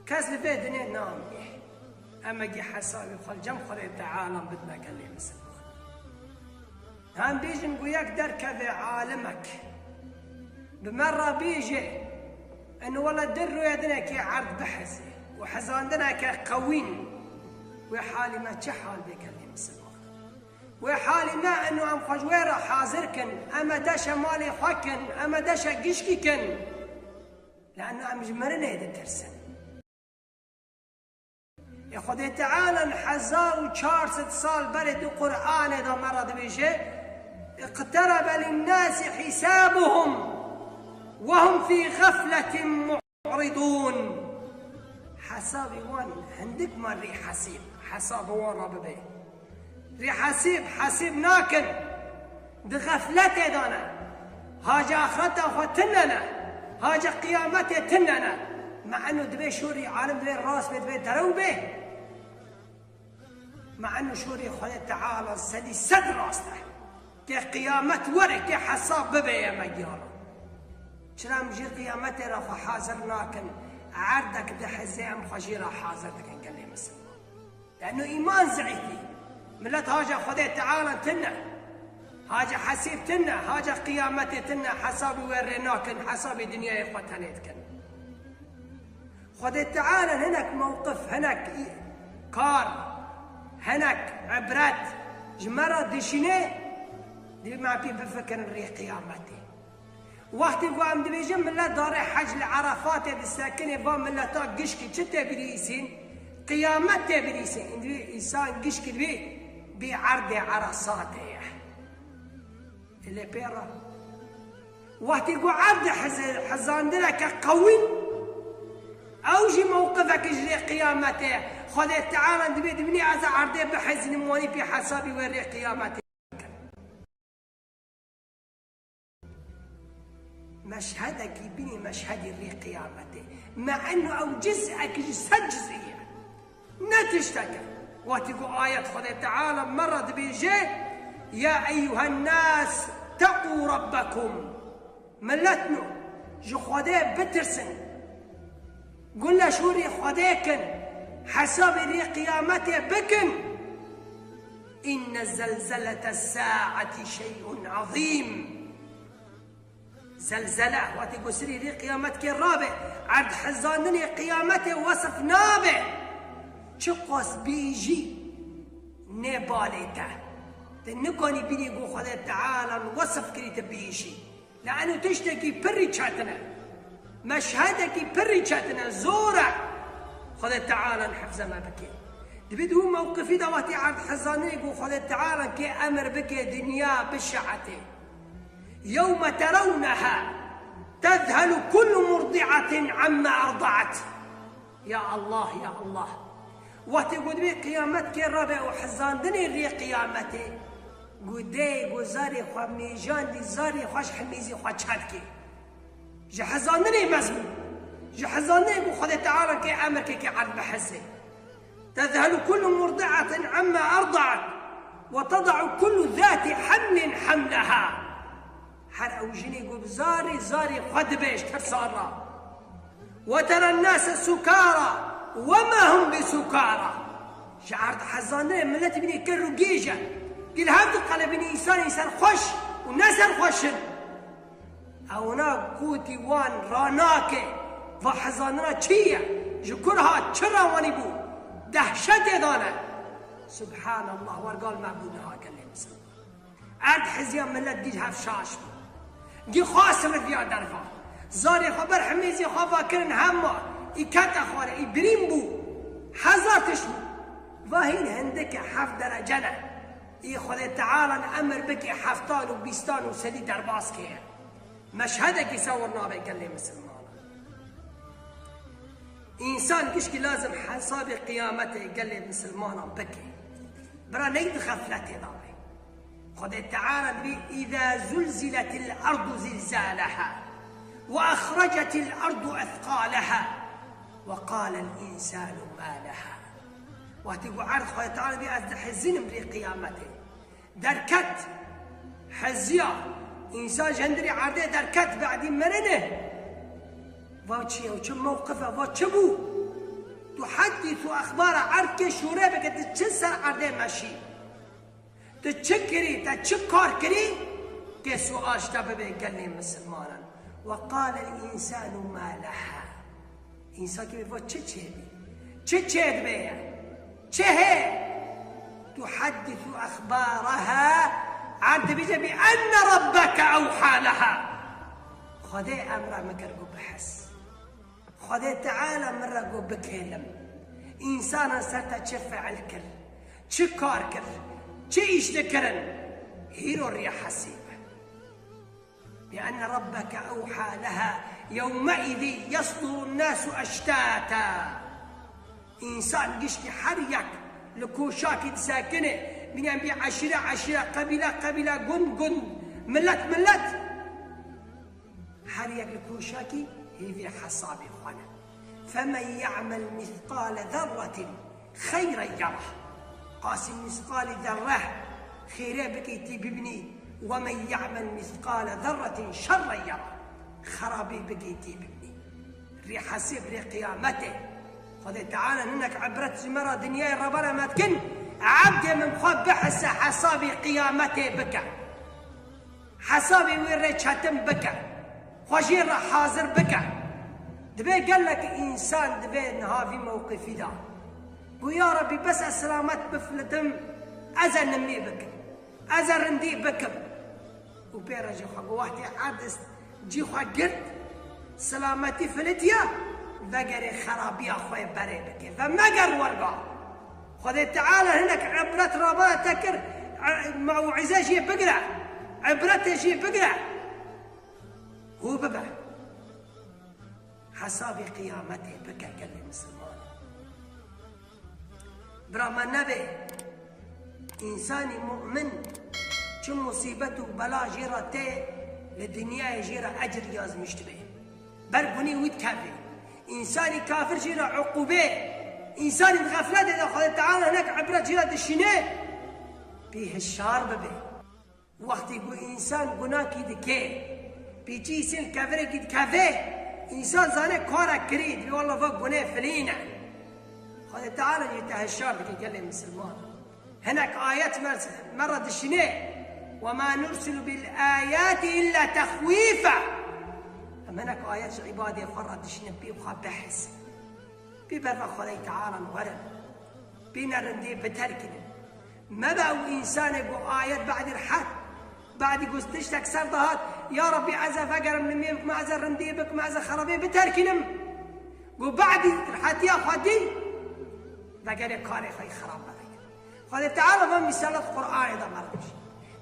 Kes li vê dinê namîne. Em ê gî hesabê xwe li cem Xwedê Teala bidine gelê misilman. Em bêjin ku yek derkeve alimek, bi me re bêje, eno wele di rûyê dinekê erd biheze û hizandineke qewîn, wê halî me çi hal bê gelê misilman? Wê halî me eno em xwe ji wê re hazir kin, em ê deşe malê xwe kin, em ê deşe gişkî kin. Li eno em ji mirinê ditirsin. Ê Xwedê Teala hezar û çar sed sal berê di Qur'anê de me re dibêje, اقترب للناس حسابهم وهم في غفلة معرضون. Hesabê wan hindik me rê hesîb, hesabê wan re bibe. Rê hesîb, hesîb nakin. Di xefletê de ne. Haca axireta xwe tune ne. Haca qiyametê tune ne. Me eno dibê şorî alim dibê rast bê, dibê derew bê. Me eno şorî Xwedê Teala sedî sed rast e. Tê qiyamet were, tê hesab bibe ye me giyana. Çira em jî qiyametê re xwe hazir nakin? Erdek diheze em xwe jî re hazir dikin gelê misilman. Leno îman zeîfî. Milet haca Xwedê Teala tune. Haca hesîb tune. Haca qiyametê tune. Hesabî wê rê nakin. Hesabî dinyayê xwe tenê dikin. Xwedê Teala hinek mewqif, hinek î-, kar, hinek ibret ji me re dişîne, dê me pê bifikirin rê qiyametê. Wextê ku em dibêjin milet darê hec li Erefatê disekine, va mileta gişkî çi tê bidîsîn? Qiyamet tê bidîsîn. Îndî însan gişkî dibê bê erdê Eresatê ye. Lê pê re. Wextê ku erdê hiz-, hizandineke qewî, ew jî mewqifeke ji rê qiyametê ye. Xwedê Teala dibê dibînî ez erdê bihizînim, wanî pê hesabî wê rê qiyametê. Meşhedekî bînî meşhedî rê qiyametê. Me eno ew ciz'ek ji sed ciz'î ye. Ne tişteke. Wextî ku ayet Xwedê Teala me re dibêje, "Ya eyyuhen nas, teqû rabbekum." Miletno, ji Xwedê bitirsin. Gule şûrî Xwedê kin, hesabê rê qiyametê bikin. Inne zelzelete saati şey'un azîm. Zelzele, wextê ku sirî rê qiyametkê rabe, erd hizandinê qiyametê wesif nabe. Çiqas bêjî nê balê te. Te nikanî bînî ku Xwedê Teala wesif kirî te bêjî. Lê eno tiştekî pirî çetin e. Meşhedekî pirî çetin e, zor e. Xwedê Teala hifze me bike. Dibê di wî mewqifî de wextî erd hizanê ku Xwedê Teala kê emir bike dinya bişe'etê. Yewme terawneha tezhelu kullu murdi'atin amma erdaat. Ya Allah, ya Allah. Wextê ku dibê qiyamet kê rabe û hizandinê rê qiyametê, ku dê ku zarê xwe mêjandî, zarê xwe ji himîzî xwe çekê. Ji hizandinê mezbû. Ji hizanê ku Xwedê Teala kê emir kê kê erd bihizê. تذهل كل مرضعة عما أرضعت وتضع كل ذات حمل حملها. Her ew jinê ku bi zarê zarê xwe dibe ji tirsa re. وترى الناس سكارى وما هم بسكارى. Ji erd hezanê millet bînî ker û gêj e. Gil hev diqelibînî însanên serxweş û ne serxweş in. Ewna gotî wan ranake, va hezanina çi ye? Ji kur hat, çi rewanî bû? Dehşetê dane. Subhanallah, wergal me bû niha gelê misilman. Erd heziya millet gî hev şaş bû. Gî xwe siriviya derva. Zarê xwe ber himêzê xwe va kirin hema. Î kete xware, î birîn bû. Hezar tişt bû. Va hîn hindike heft derece ne. Î Xwedê Teala emir bike heftan û bîstan û sedî derbas keye. Meşhedekî sewir nabe gelê misilmanan. Însan gişkî lazim hesabê qiyametê gelê misilmanan bike. Bira ney di xefletê de be. Xwedê Teala dibê, "إذا زلزلت الأرض زلزالها وأخرجت الأرض أثقالها وقال الإنسان ما لها." Wextî ku erd Xwedê Teala dibê, ez dihezinim rê qiyametê. Derket. Heziya. Însan ji hundirê erdê derket, bedî mirinê. Va çi ye? Çi mewqif e? Va çi bû? Tuheddîsu exbara, erd kê şûrê bike, tu çi ser erdê meşî? Tu çi kirî? Te çi kar kirî? Kê sual ji te bibe gelê misilmanan. Ve qalel însanu ma leha. Însan kê va çi çêbî? Çi çêdibe ye? Çi hê? Tuheddisu exbaraha. Erd dibêje bi enne rabbeke ewha leha. Xwedê emra min kir ku bihes. Xwedê Teala min re got bikêlim. Însanan ser te çi fiil kir, çi kar kir, çi îş dikirin, hîro rê hesîbe. Bi enne rabbeke ewha leha yewmeîzî yesdurun nasu eştata. Însan giştî her yek li koşakî disekine, bîne bî eşîre eşîre, qebîle qebîle, gund gund, milet milet. Her yek li koşakî hêvî hesabê xwe ne. Femen ye'mel mîsqale zerretin xeyren yerah. Qasî mîsqalî zerreh xêrê bikî tî bibînî, we men ye'mel mîsqale zerretin şerren yerah. Xerabî bikî tî bibînî. Rê hesêb rê qiyametê. Xwedê Teala hinek ibret ji me re dinyayê re bere me dikin, ebdê min xwe bihise hesabê qiyametê bike. Hesabê wê rê çetin bike. Xwe jê re hazir bike. Dibê gelek însan dibê niha vî mewqifî de. Got, ya Rebî, bes ez silamet bifilitim, ez ê nimî bikim. Ez ê rindî bikim. Û pê re jî xwe got, wextê erd cî xwe girt, silametî filitiya, vegerê xerabiya xwe berê bike. Ve meger werga. Xwedê Teala hinek ibret rabara te kir, e, mew'ize jê bigire, ibretê jê bigire. Hû bibe. Hesabê qiyametê bike gelê misilman. Bira me nebe, însanî mu'min çi musîbet û bela jê re tê, li dinyayê jê re ecir yazmiş dibe. Ber gunê wî dikeve. Însanî kafir jê re uqûbe. Însanî di xefletê de Xwedê Teala hinek ibret jê re dişîne. Pê hişar bibe. Wextê ku însan gunakî dike, pêçî îsên kevirekî dikeve, însan zane karek kirî, dibê walla va gunê filî ne. Xwedê Teala jî te hişar dike gelê misilman. Hinek ayet me, me re dişîne. وما نرسل بالآيات إلا تخويفا. Em hinek ayet ji îbadê xwe re dişîne, pê xwe bihis. Pê berva Xwedê Teala werin. Pê ne rindê biterkînin. Mebe ew însanê ku ayet badî rihet. Badî ku tiştek ser de hat, ya Rebbî, ez ê vegerim nimê bikim, ez ê rindê bikim, ez ê xerabê biterkînim. Ku badî rihetiya xwe dî, vegerê karê xwe yê xerab bivegir. Xwedê Teala van mîsalat Qur'anê de me re dibêje.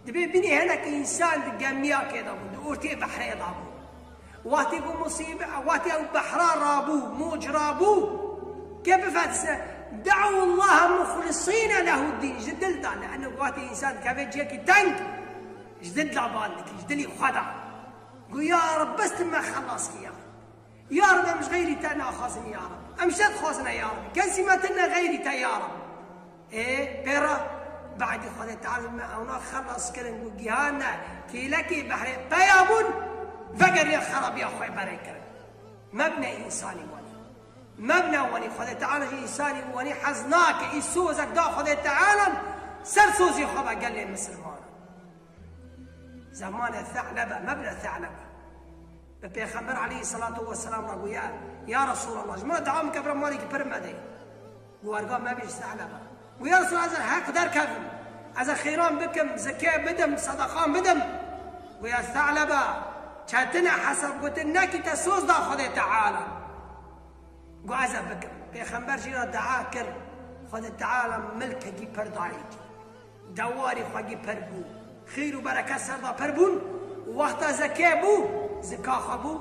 Dibê bînî hinek însan di gemiyakê de bû, di ortê behrê de bû. Wextê ku musîbe-, wextê ew behra rabû, moc rabû, kê bifetise, دعوا الله مخلصين له الدين, ji dil de, li ene wextê însan dikeve ciyekî teng, ji dil de ban dikî, ji dilî xwe de. Gu, ya Reb, bes tu me xelas kî ya. Ya Reb, em ji xeyrî te naxwazin ya Reb. Em ji te dixwazine ya Reb. Kesî me tune xeyrî te ya Reb. Ê, pê re, badî Xwedê Teala me ewna xelas kirin, ku gihane kêlekê behrê peya bûn, vegeriya xerabiya xwe berê kirin. Mebne însanî wanî. Mebne wanî. Xwedê Teala ji însanî wanî hez nake. Î sozek da Xwedê Teala, ser sozê xwe be gelê misilmanan. Zemane Selebe, mebne Selebe. Bi Pêxember aleyhisselatu vesselam re goya, ya Resulallah, ji min re dua bike, bira malekî pir me de. Got, werga mebî ji Selebe. Got, ya Resulallah, ez ê heq derkevim. Ez ê xêran bikim, zikê bidim, sedeqan bidim. Got, ya Selebe, çetine hesab, gotin, nekî te soz da Xwedê Teala. Got, ez ê bikim. Pêxember jî re dua kir, Xwedê Teala milkekî pir dayî. Dewarî xwegî pir bû. Xêr û bereket ser de pir bûn. Wexta zekê bû, zika xwe bû.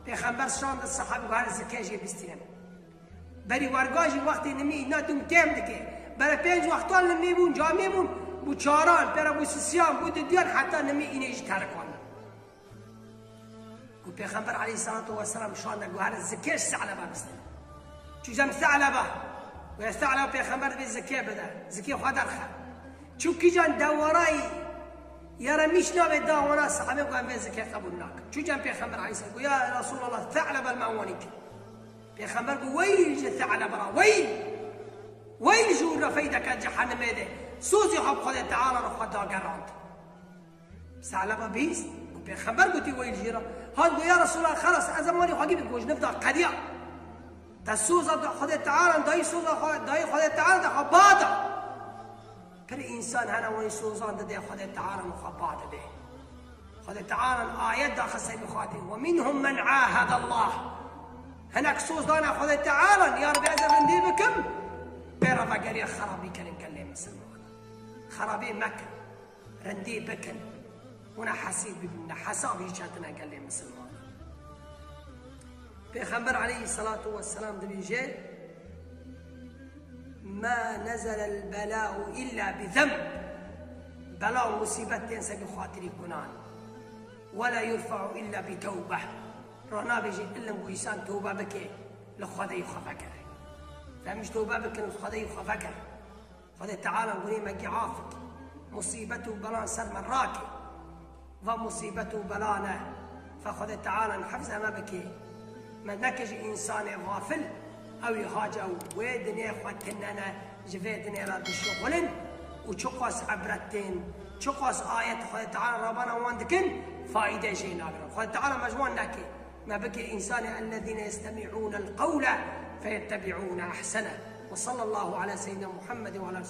Pêxember şand, sehabî got, here zikê jê bistînin. Berî werga jî wextê nimî îna dûm kêm dike. Berê pênc wextan nimî bûn, camî bûn. Bû çaran, pê re bû sisiyan, bû didiyan, heta nimî înê jî terik wan. Ku Pêxember aleyhisselatu vesselam şande, got, here zikê ji Selebe bistînin. Çû cem Selebe. Got, ya Selebe, Pêxember divê zikê bide. Zikê xwe derxe. Çû kîjan dewarayî ya re mîş nabê da wana, sahabe got, em vê zikê qebûl nakin. Çû cem Pêxember aleyhisselam. Got, ya Resulallah, Selebe li me wanî kir. Pêxember got, weyl ji Selebe re, weyl. Weyl ji û refeyde ke cehennemê de. Sozê xwe bi Xwedê Teala re xwe dagerand. Selebe bihîst, û Pêxember gotî weyl jê re. Hat got, ya Resulallah, xelas, ez ê malê xwe gî bikim, ji niv de qediya. Te soza da Xwedê Teala, dayî soza xwe, dayî Xwedê Teala de xwe ba da. Pir însan hene wê sozan dide Xwedê Teala û xwe ba dide. Xwedê Teala ayet daxiste bi xatir, "Ve minhum men ahadallah." Hinek soz dane Xwedê Teala, ya Rabbi, ez ê rindî bikim, pê re vegeriya xerabî kirin gelê misilman. Xerabî mekin. Rindî bikin. Hûn ê hesîb bibîne. Hesabî çetine gelê misilman. Pêxember aleyhisselatu vesselam dibêje, "Ma nezelel bela'u illa bi zemb." Bela û musîbet tên ser bi xatirî gunan. "Ve la yurfa'u illa bi tewbeh." Ranabêje ilin ku însan tewbe bike, li Xwedê xwe vekere. Em ji tewbe bikin, li Xwedê xwe vekere. Xwedê Teala gunê me gî afik. Musîbet û belan ser me rake. Va musîbet û belane. Fe Xwedê Teala hifze me bike. Me neke ji însanê xafil. Ew ê haca wê dinê xwe tinene. Ji vê dinê re dişuxulin. Û çiqas ibret tên, çiqas ayet Xwedê Teala rabana wan dikin, faîde jê nagirin. Xwedê Teala me ji wan neke. Me bike însanê ellezîne yestemi'ûnel qewle feyettebî'ûne ehsene. Ve sallallahu ala seyyidina Muhammed ve ala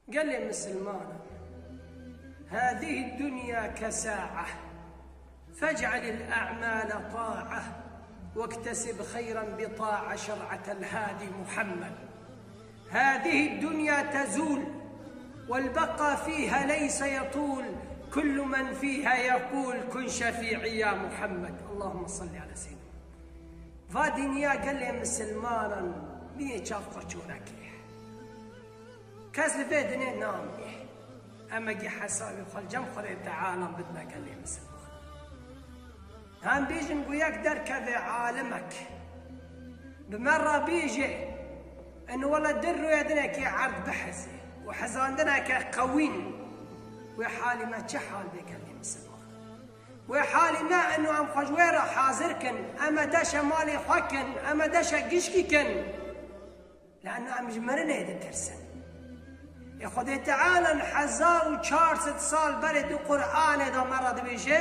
Gelê misilmanan, هذه الدنيا كساعة، فاجعل الأعمال طاعة، واكتسب خيرا بطاعة شرعة الهادي محمد. هذه الدنيا تزول، والبقاء فيها ليس يطول، كل من فيها يقول، كن شفيعي يا محمد. اللهم صل على سيدنا محمد. Va dinya gelê misilmanan bînê çav xwe çûnekê. Kes li vê dinê namîne. Em ê gî hesabê xwe li cem Xwedê Teala bidine gelê misilman. Em bêjin ku yek derkeve alimek, bi me re bêje, in wele di rûyê dinekê erd biheze û hizandineke qewîn, wê halî me çi hal bê gelê misilman? Wê halî me eno em xwe ji wê re hazir kin, em ê deşe malê xwe kin, em ê deşe gişkî kin. Li eno em ji mirinê ditirsin. Ê Xwedê Teala hezar û çar sed sal berê di Qur'anê de me re dibêje,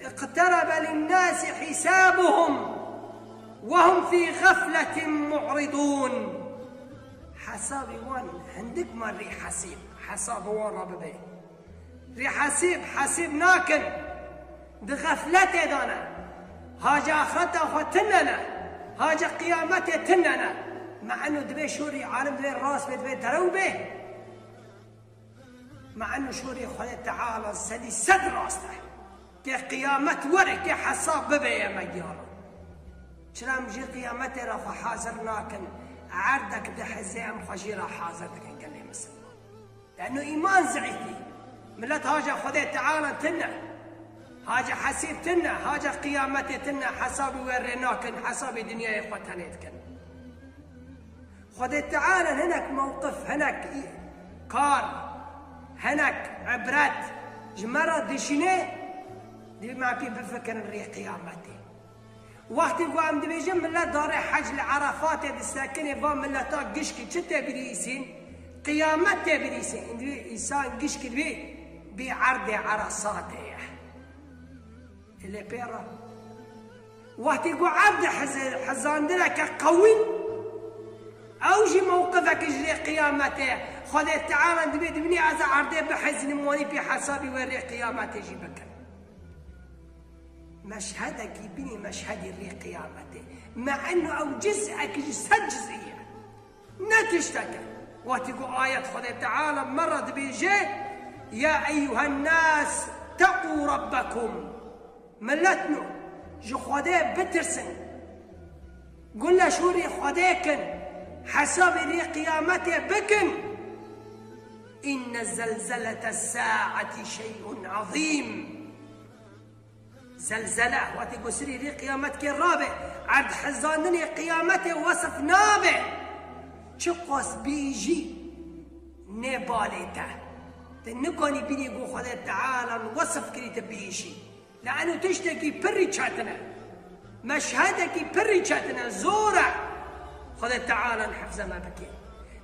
"اقترب للناس حسابهم وهم في غفلة معرضون." Hesabê wan hindik me rê hesîb, hesabê wan re bibe. Rê hesîb, hesîb nakin. Di xefletê de ne. Hace axireta xwe tune ne. Hace qiyametê tune ne. Me eno divê şorî alim divê rast bê, divê derew bê. Me eno şorî Xwedê Teala sedî sed rast e. Kê qiyamet were, kê hesab bibe ye me giyana. Çira em jî qiyametê re xwe hazir nakin. Erdek diheze em xwe jî re hazir dikin gelê misilman. Leno îman zeîfî. Milet haca Xwedê Teala tune. Haca hesîb tune, haca qiyametê tune, hesabî we rê nakin, hesabî dinyayê xwe tenê dikin. Xwedê Teala hinek mewqif, hinek î-, kar, hinek ibret ji me re dişîne, divê me pê bifikirin rê qiyametê. Wextê ku em dibêjin, millet darê hec li Erefatê disekinê, va mileta gişkî çi tê bidîsîn? Qiyamet tê bidîsîn. Îndî însan gişkî dibê bê erdê Eresatê ye. Lê pê re. Wextê ku erd hiz-, hizandineke qewî, ew jî mewqifeke ji rê qiyametê ye. Xwedê Teala dibê dibînî ez erdê bihizînim, wanî pê hesabî we rê qiyametê jî bikin. Meşhedekî bînî meşhedî rê qiyametê. Me eno ew ciz'ek ji sed ciz'î ye. Ne tiştek e. Wextî ku ayet Xwedê Teala me re dibêje, "Ya eyyuhen nas, teqû rabbekum." Milletno, ji Xwedê bitirsin. Gule şûrî Xwedê kin. Hesabê rê qiyametê bikin. "İnne zelzelete saati şey'un azîm." Zelzele, wextê ku serî rê qiyamet kê rabe, erd hizandinê qiyametê wesif nabe. Çiqas bêjî nê balê te. Tu nikanî bînî ku Xwedê Teala wesif kirî tu bêjî. Li eno tiştekî pirî çetin e. Meşhedekî pirî çetin e, zor e. Xwedê Teala hifze me bike.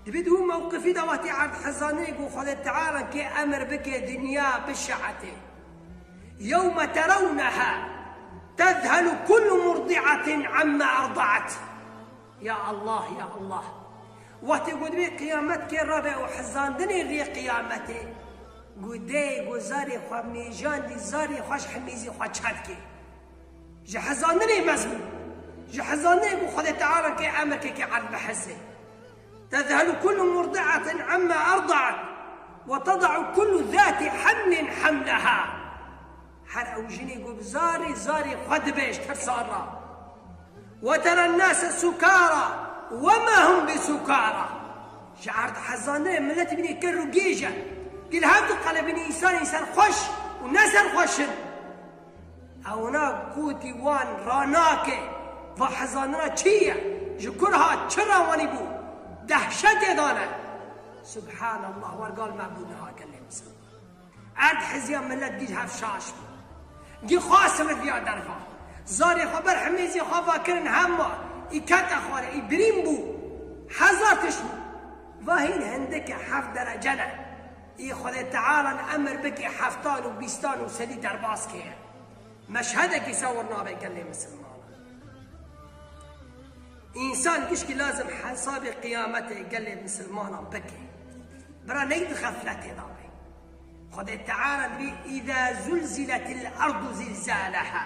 Dibê di wî mewqifî de wextê erd hizandinê ku Xwedê Teala kê emir bike dinya bişe'etê. يوم ترونها تذهل كل مرضعة عما أرضعت. Ya Allah, ya Allah. Wextê ku dibê qiyamet kê rabe û hizandinê rê qiyametê, ku dê ku zarê xwe mêjandî, zarê xwe ji himîzê xwe çet kê. Ji hizandinê mezin. Ji hizandinê ku Xwedê Teala kê emir kê kê erd bihizê. تذهل كل مرضعة عما أرضعت وتضع كل ذات حمل حملها. Her ew jinê ku bi zarê zarê xwe dibe ji tirsan re. وترى الناس سكارى وما هم بسكارى. Ji erd hezandinê millet bînî ker û gêj e. Gil hev diqelibînî însanên serxweş û ne serxweş in. Ewna gotî wan ranake, va hezandina çi ye? Ji kur hat, çi rewanî bû? Dehşetê dane. Subhanallah, wergal me bû niha gelê misilman. Erd hiziya millet gî hev şaş bû. Gî xwe simidiya derva. Zarê xwe ber himêzê xwe va kirin hema. Î kete xwarê, î birîn bû. Hezar tişt bû. Va hîn hindike heft derece ne. Î Xwedê Teala emir bike heftan û bîstan û sedî derbas keye. Meşhedekî sewir nabe gelê misilmanan. Însan gişkî lazim hesabê qiyametê gelê misilmanan bike. Bira ney di xefletê de be. Xwedê Teala dibê, "إذا زلزلت الأرض زلزالها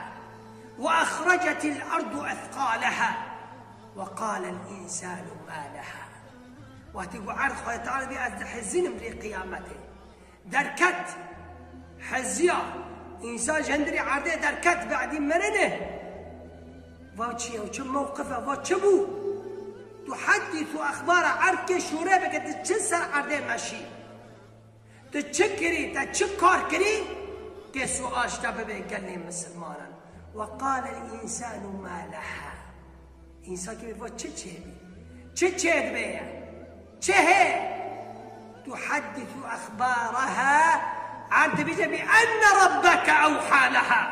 وأخرجت الأرض أثقالها وقال الإنسان ما لها." Wextî ku erd Xwedê Teala dibê, ez dihezînim rê qiyametê. Derket, heziya, însan ji hundirî erdê derket, bedî mirinê. Va çi ye, çi mewqif e, va çi bû? Tuhaddîsu exbara, erd kê şûre bike, tu çi ser erdê meşî? Tu çi kirî, te çi kar kirî? Kê sual ji te bibe gelê misilmanan. Ve qalel însanu ma leha. Însan kê va çi çêbî? Çi çêdibe ye? Çi hê? Tuhaddisu exbaraha. Erd dibêje bi enne rabbeke ewha leha.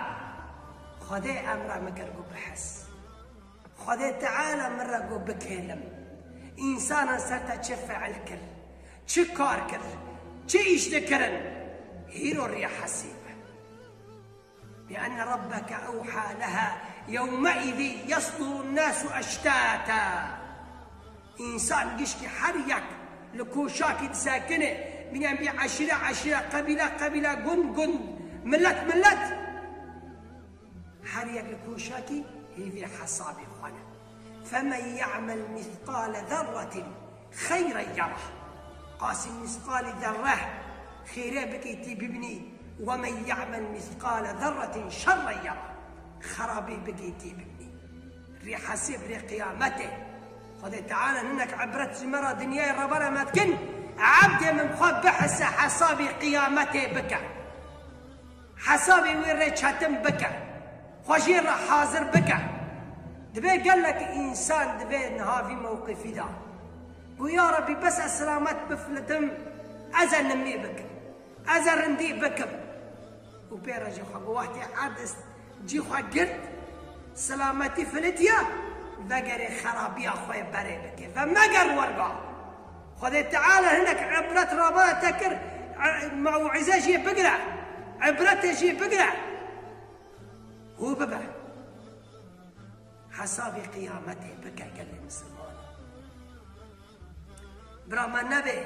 Xwedê emra min kir ku bihis. Xwedê Teala min re got bikêlim. Însanan ser te çi fiil kir? Çi kar kir? Çi îş dikirin? Hîro rê hesîb e. Bi enne rabbeke ewha leha. Yewmeîzî yesdurun nasu eştata. Însan gişkî her yek li koşakî disekine. Bîne bî eşîre eşîre, qebîle qebîle, gund gund, milet milet. Her yek li koşakî hêvî hesabê xwe ne. Femen ye'mel mîsqale zerretin xeyren yerah. Qasî mîsqalî zerre xêrê bikî tî bibînî. Wemen ye'mel mîsqale zerretin şerren yerah. Xerabî bikî tî bibînî. Rê hesêb rê qiyametê. Xwedê Teala hinek ibret ji me re dinyayê re bere me dikin. Ebdê min xwe bihise hesabê qiyametê bike. Hesabê wê rê çetin bike. Xwe jê re hazir bike. Dibê gelek însan divê niha vî mewqifî de. Got, ya Rebî, bes ez selamet bifilitim, ez ê nimê bikim. Ez ê rindî bikim. Û pê re jî xwe got, wextê erd cî xwe girt, selametî filitiye, vegerê xerabiya xwe yê berê bike. Ve meger werga. Xwedê Teala hinek ibret rabana te kir, e, mew'ize jê bigire, ibretê jê bigire. Hû bibe. Hesabê qiyametê bike gelê misilman. Bira me nebe,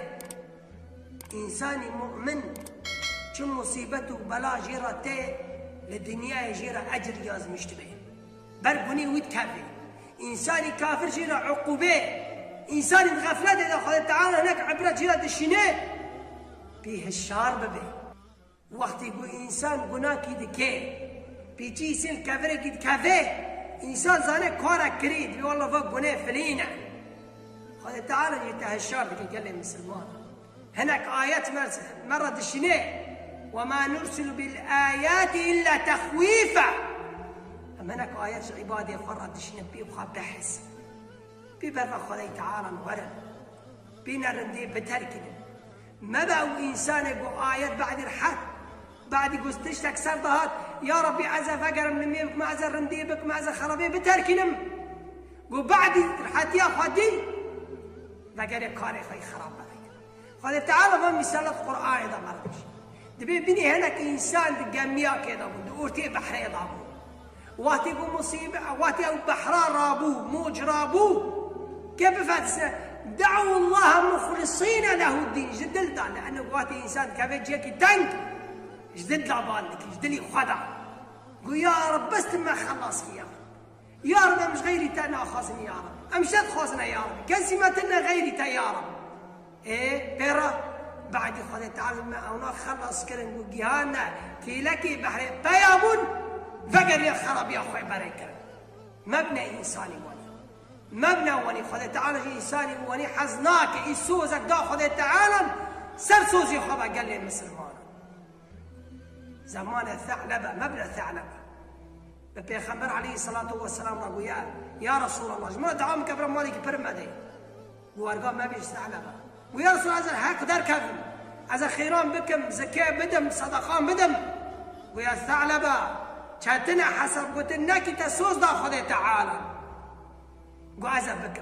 însanî mu'min çi musîbet û bela jê re tê, li dinyayê jê re ecr yazmiş dibe. Ber gunê wî dikeve. Însanî kafir jê re uqûbe. Însanî di xefletê de Xwedê Teala hinek ibret jê re dişîne. Pê hişyar bibe. Wextê ku însan gunakî dike, pêçî sêl kevirekî dikeve, însan zane kara kirî, dibê walla va gunê filî ne. Xwedê Teala jî te hişyar dike gelê misilman. Hinek ayet me, me re dişîne. "Ve ma nursilu bil ayati illa tehwîfe." Em hinek ayet ji îbadê xwe re dişîne pê xwe behs. Pê berva Xwedê Teala werin. Pê nerindê biterkînin. Mebe ew însanê ku ayet badî rihet, badî ku tiştek ser dihat, ya Rebî ez ê vegerim nimê bikme, ez ê rindê bikme, ez ê xerabê biterkînim. Ku badî rihetiya xwe dî, vegerê karê xwe yê xerab bivegere. Xwedê Teala van mîsalet Qur'anê de me re dişî. Dibê binî hinek însan di gemiyakê de bû, di ortê behrê de bû. Wextê ku musîbe-, wextê ew behra rabû, moc rabû, ke bifatisne, "De'u Allaha muxlisîne lehu dîn", ji dil da, li ene wextê însan dikeve ciyekî teng, ji dil da bal dikî, ji dilî xwe da. Gu, "Ya Reb, bes tu me xelas kî, ya Reb. Ya Reb, em ji xeyrî te naxwazin, ya Reb. Em ji te dixwazine, ya Reb. Kesî me tune xeyrî te, ya Reb." Ê, pê re, badî Xwedê Teala me ewna xelas kirin, ku gihane têlekê behrê peya bûn, vegeriye xerabiya xwe berê kirin. Mebne însanî wanî. Mebne wanî, Xwedê Teala jî însanî wanî hez nake, î sozek da Xwedê Teala, ser sozê xwe be gelê misilmanan. Zemanê Se'lebe, mebne Se'lebe. Bi Pêxember aleyhisselatu vesselam re goya, "Ya Resulallah, ji min re dua bike bira malekî pir me de." Gu, "Werga mebî ji Se'lebe." Gu, "Ya Resul, ez ê heq derkevim. Ez ê xêran bikim, zikê bidim, sedeqan bidim." Gu, "Ya Se'lebe, çetin e hesab gotin nekî te soz da Xwedê Teala." Gu, "Ez ê bikim."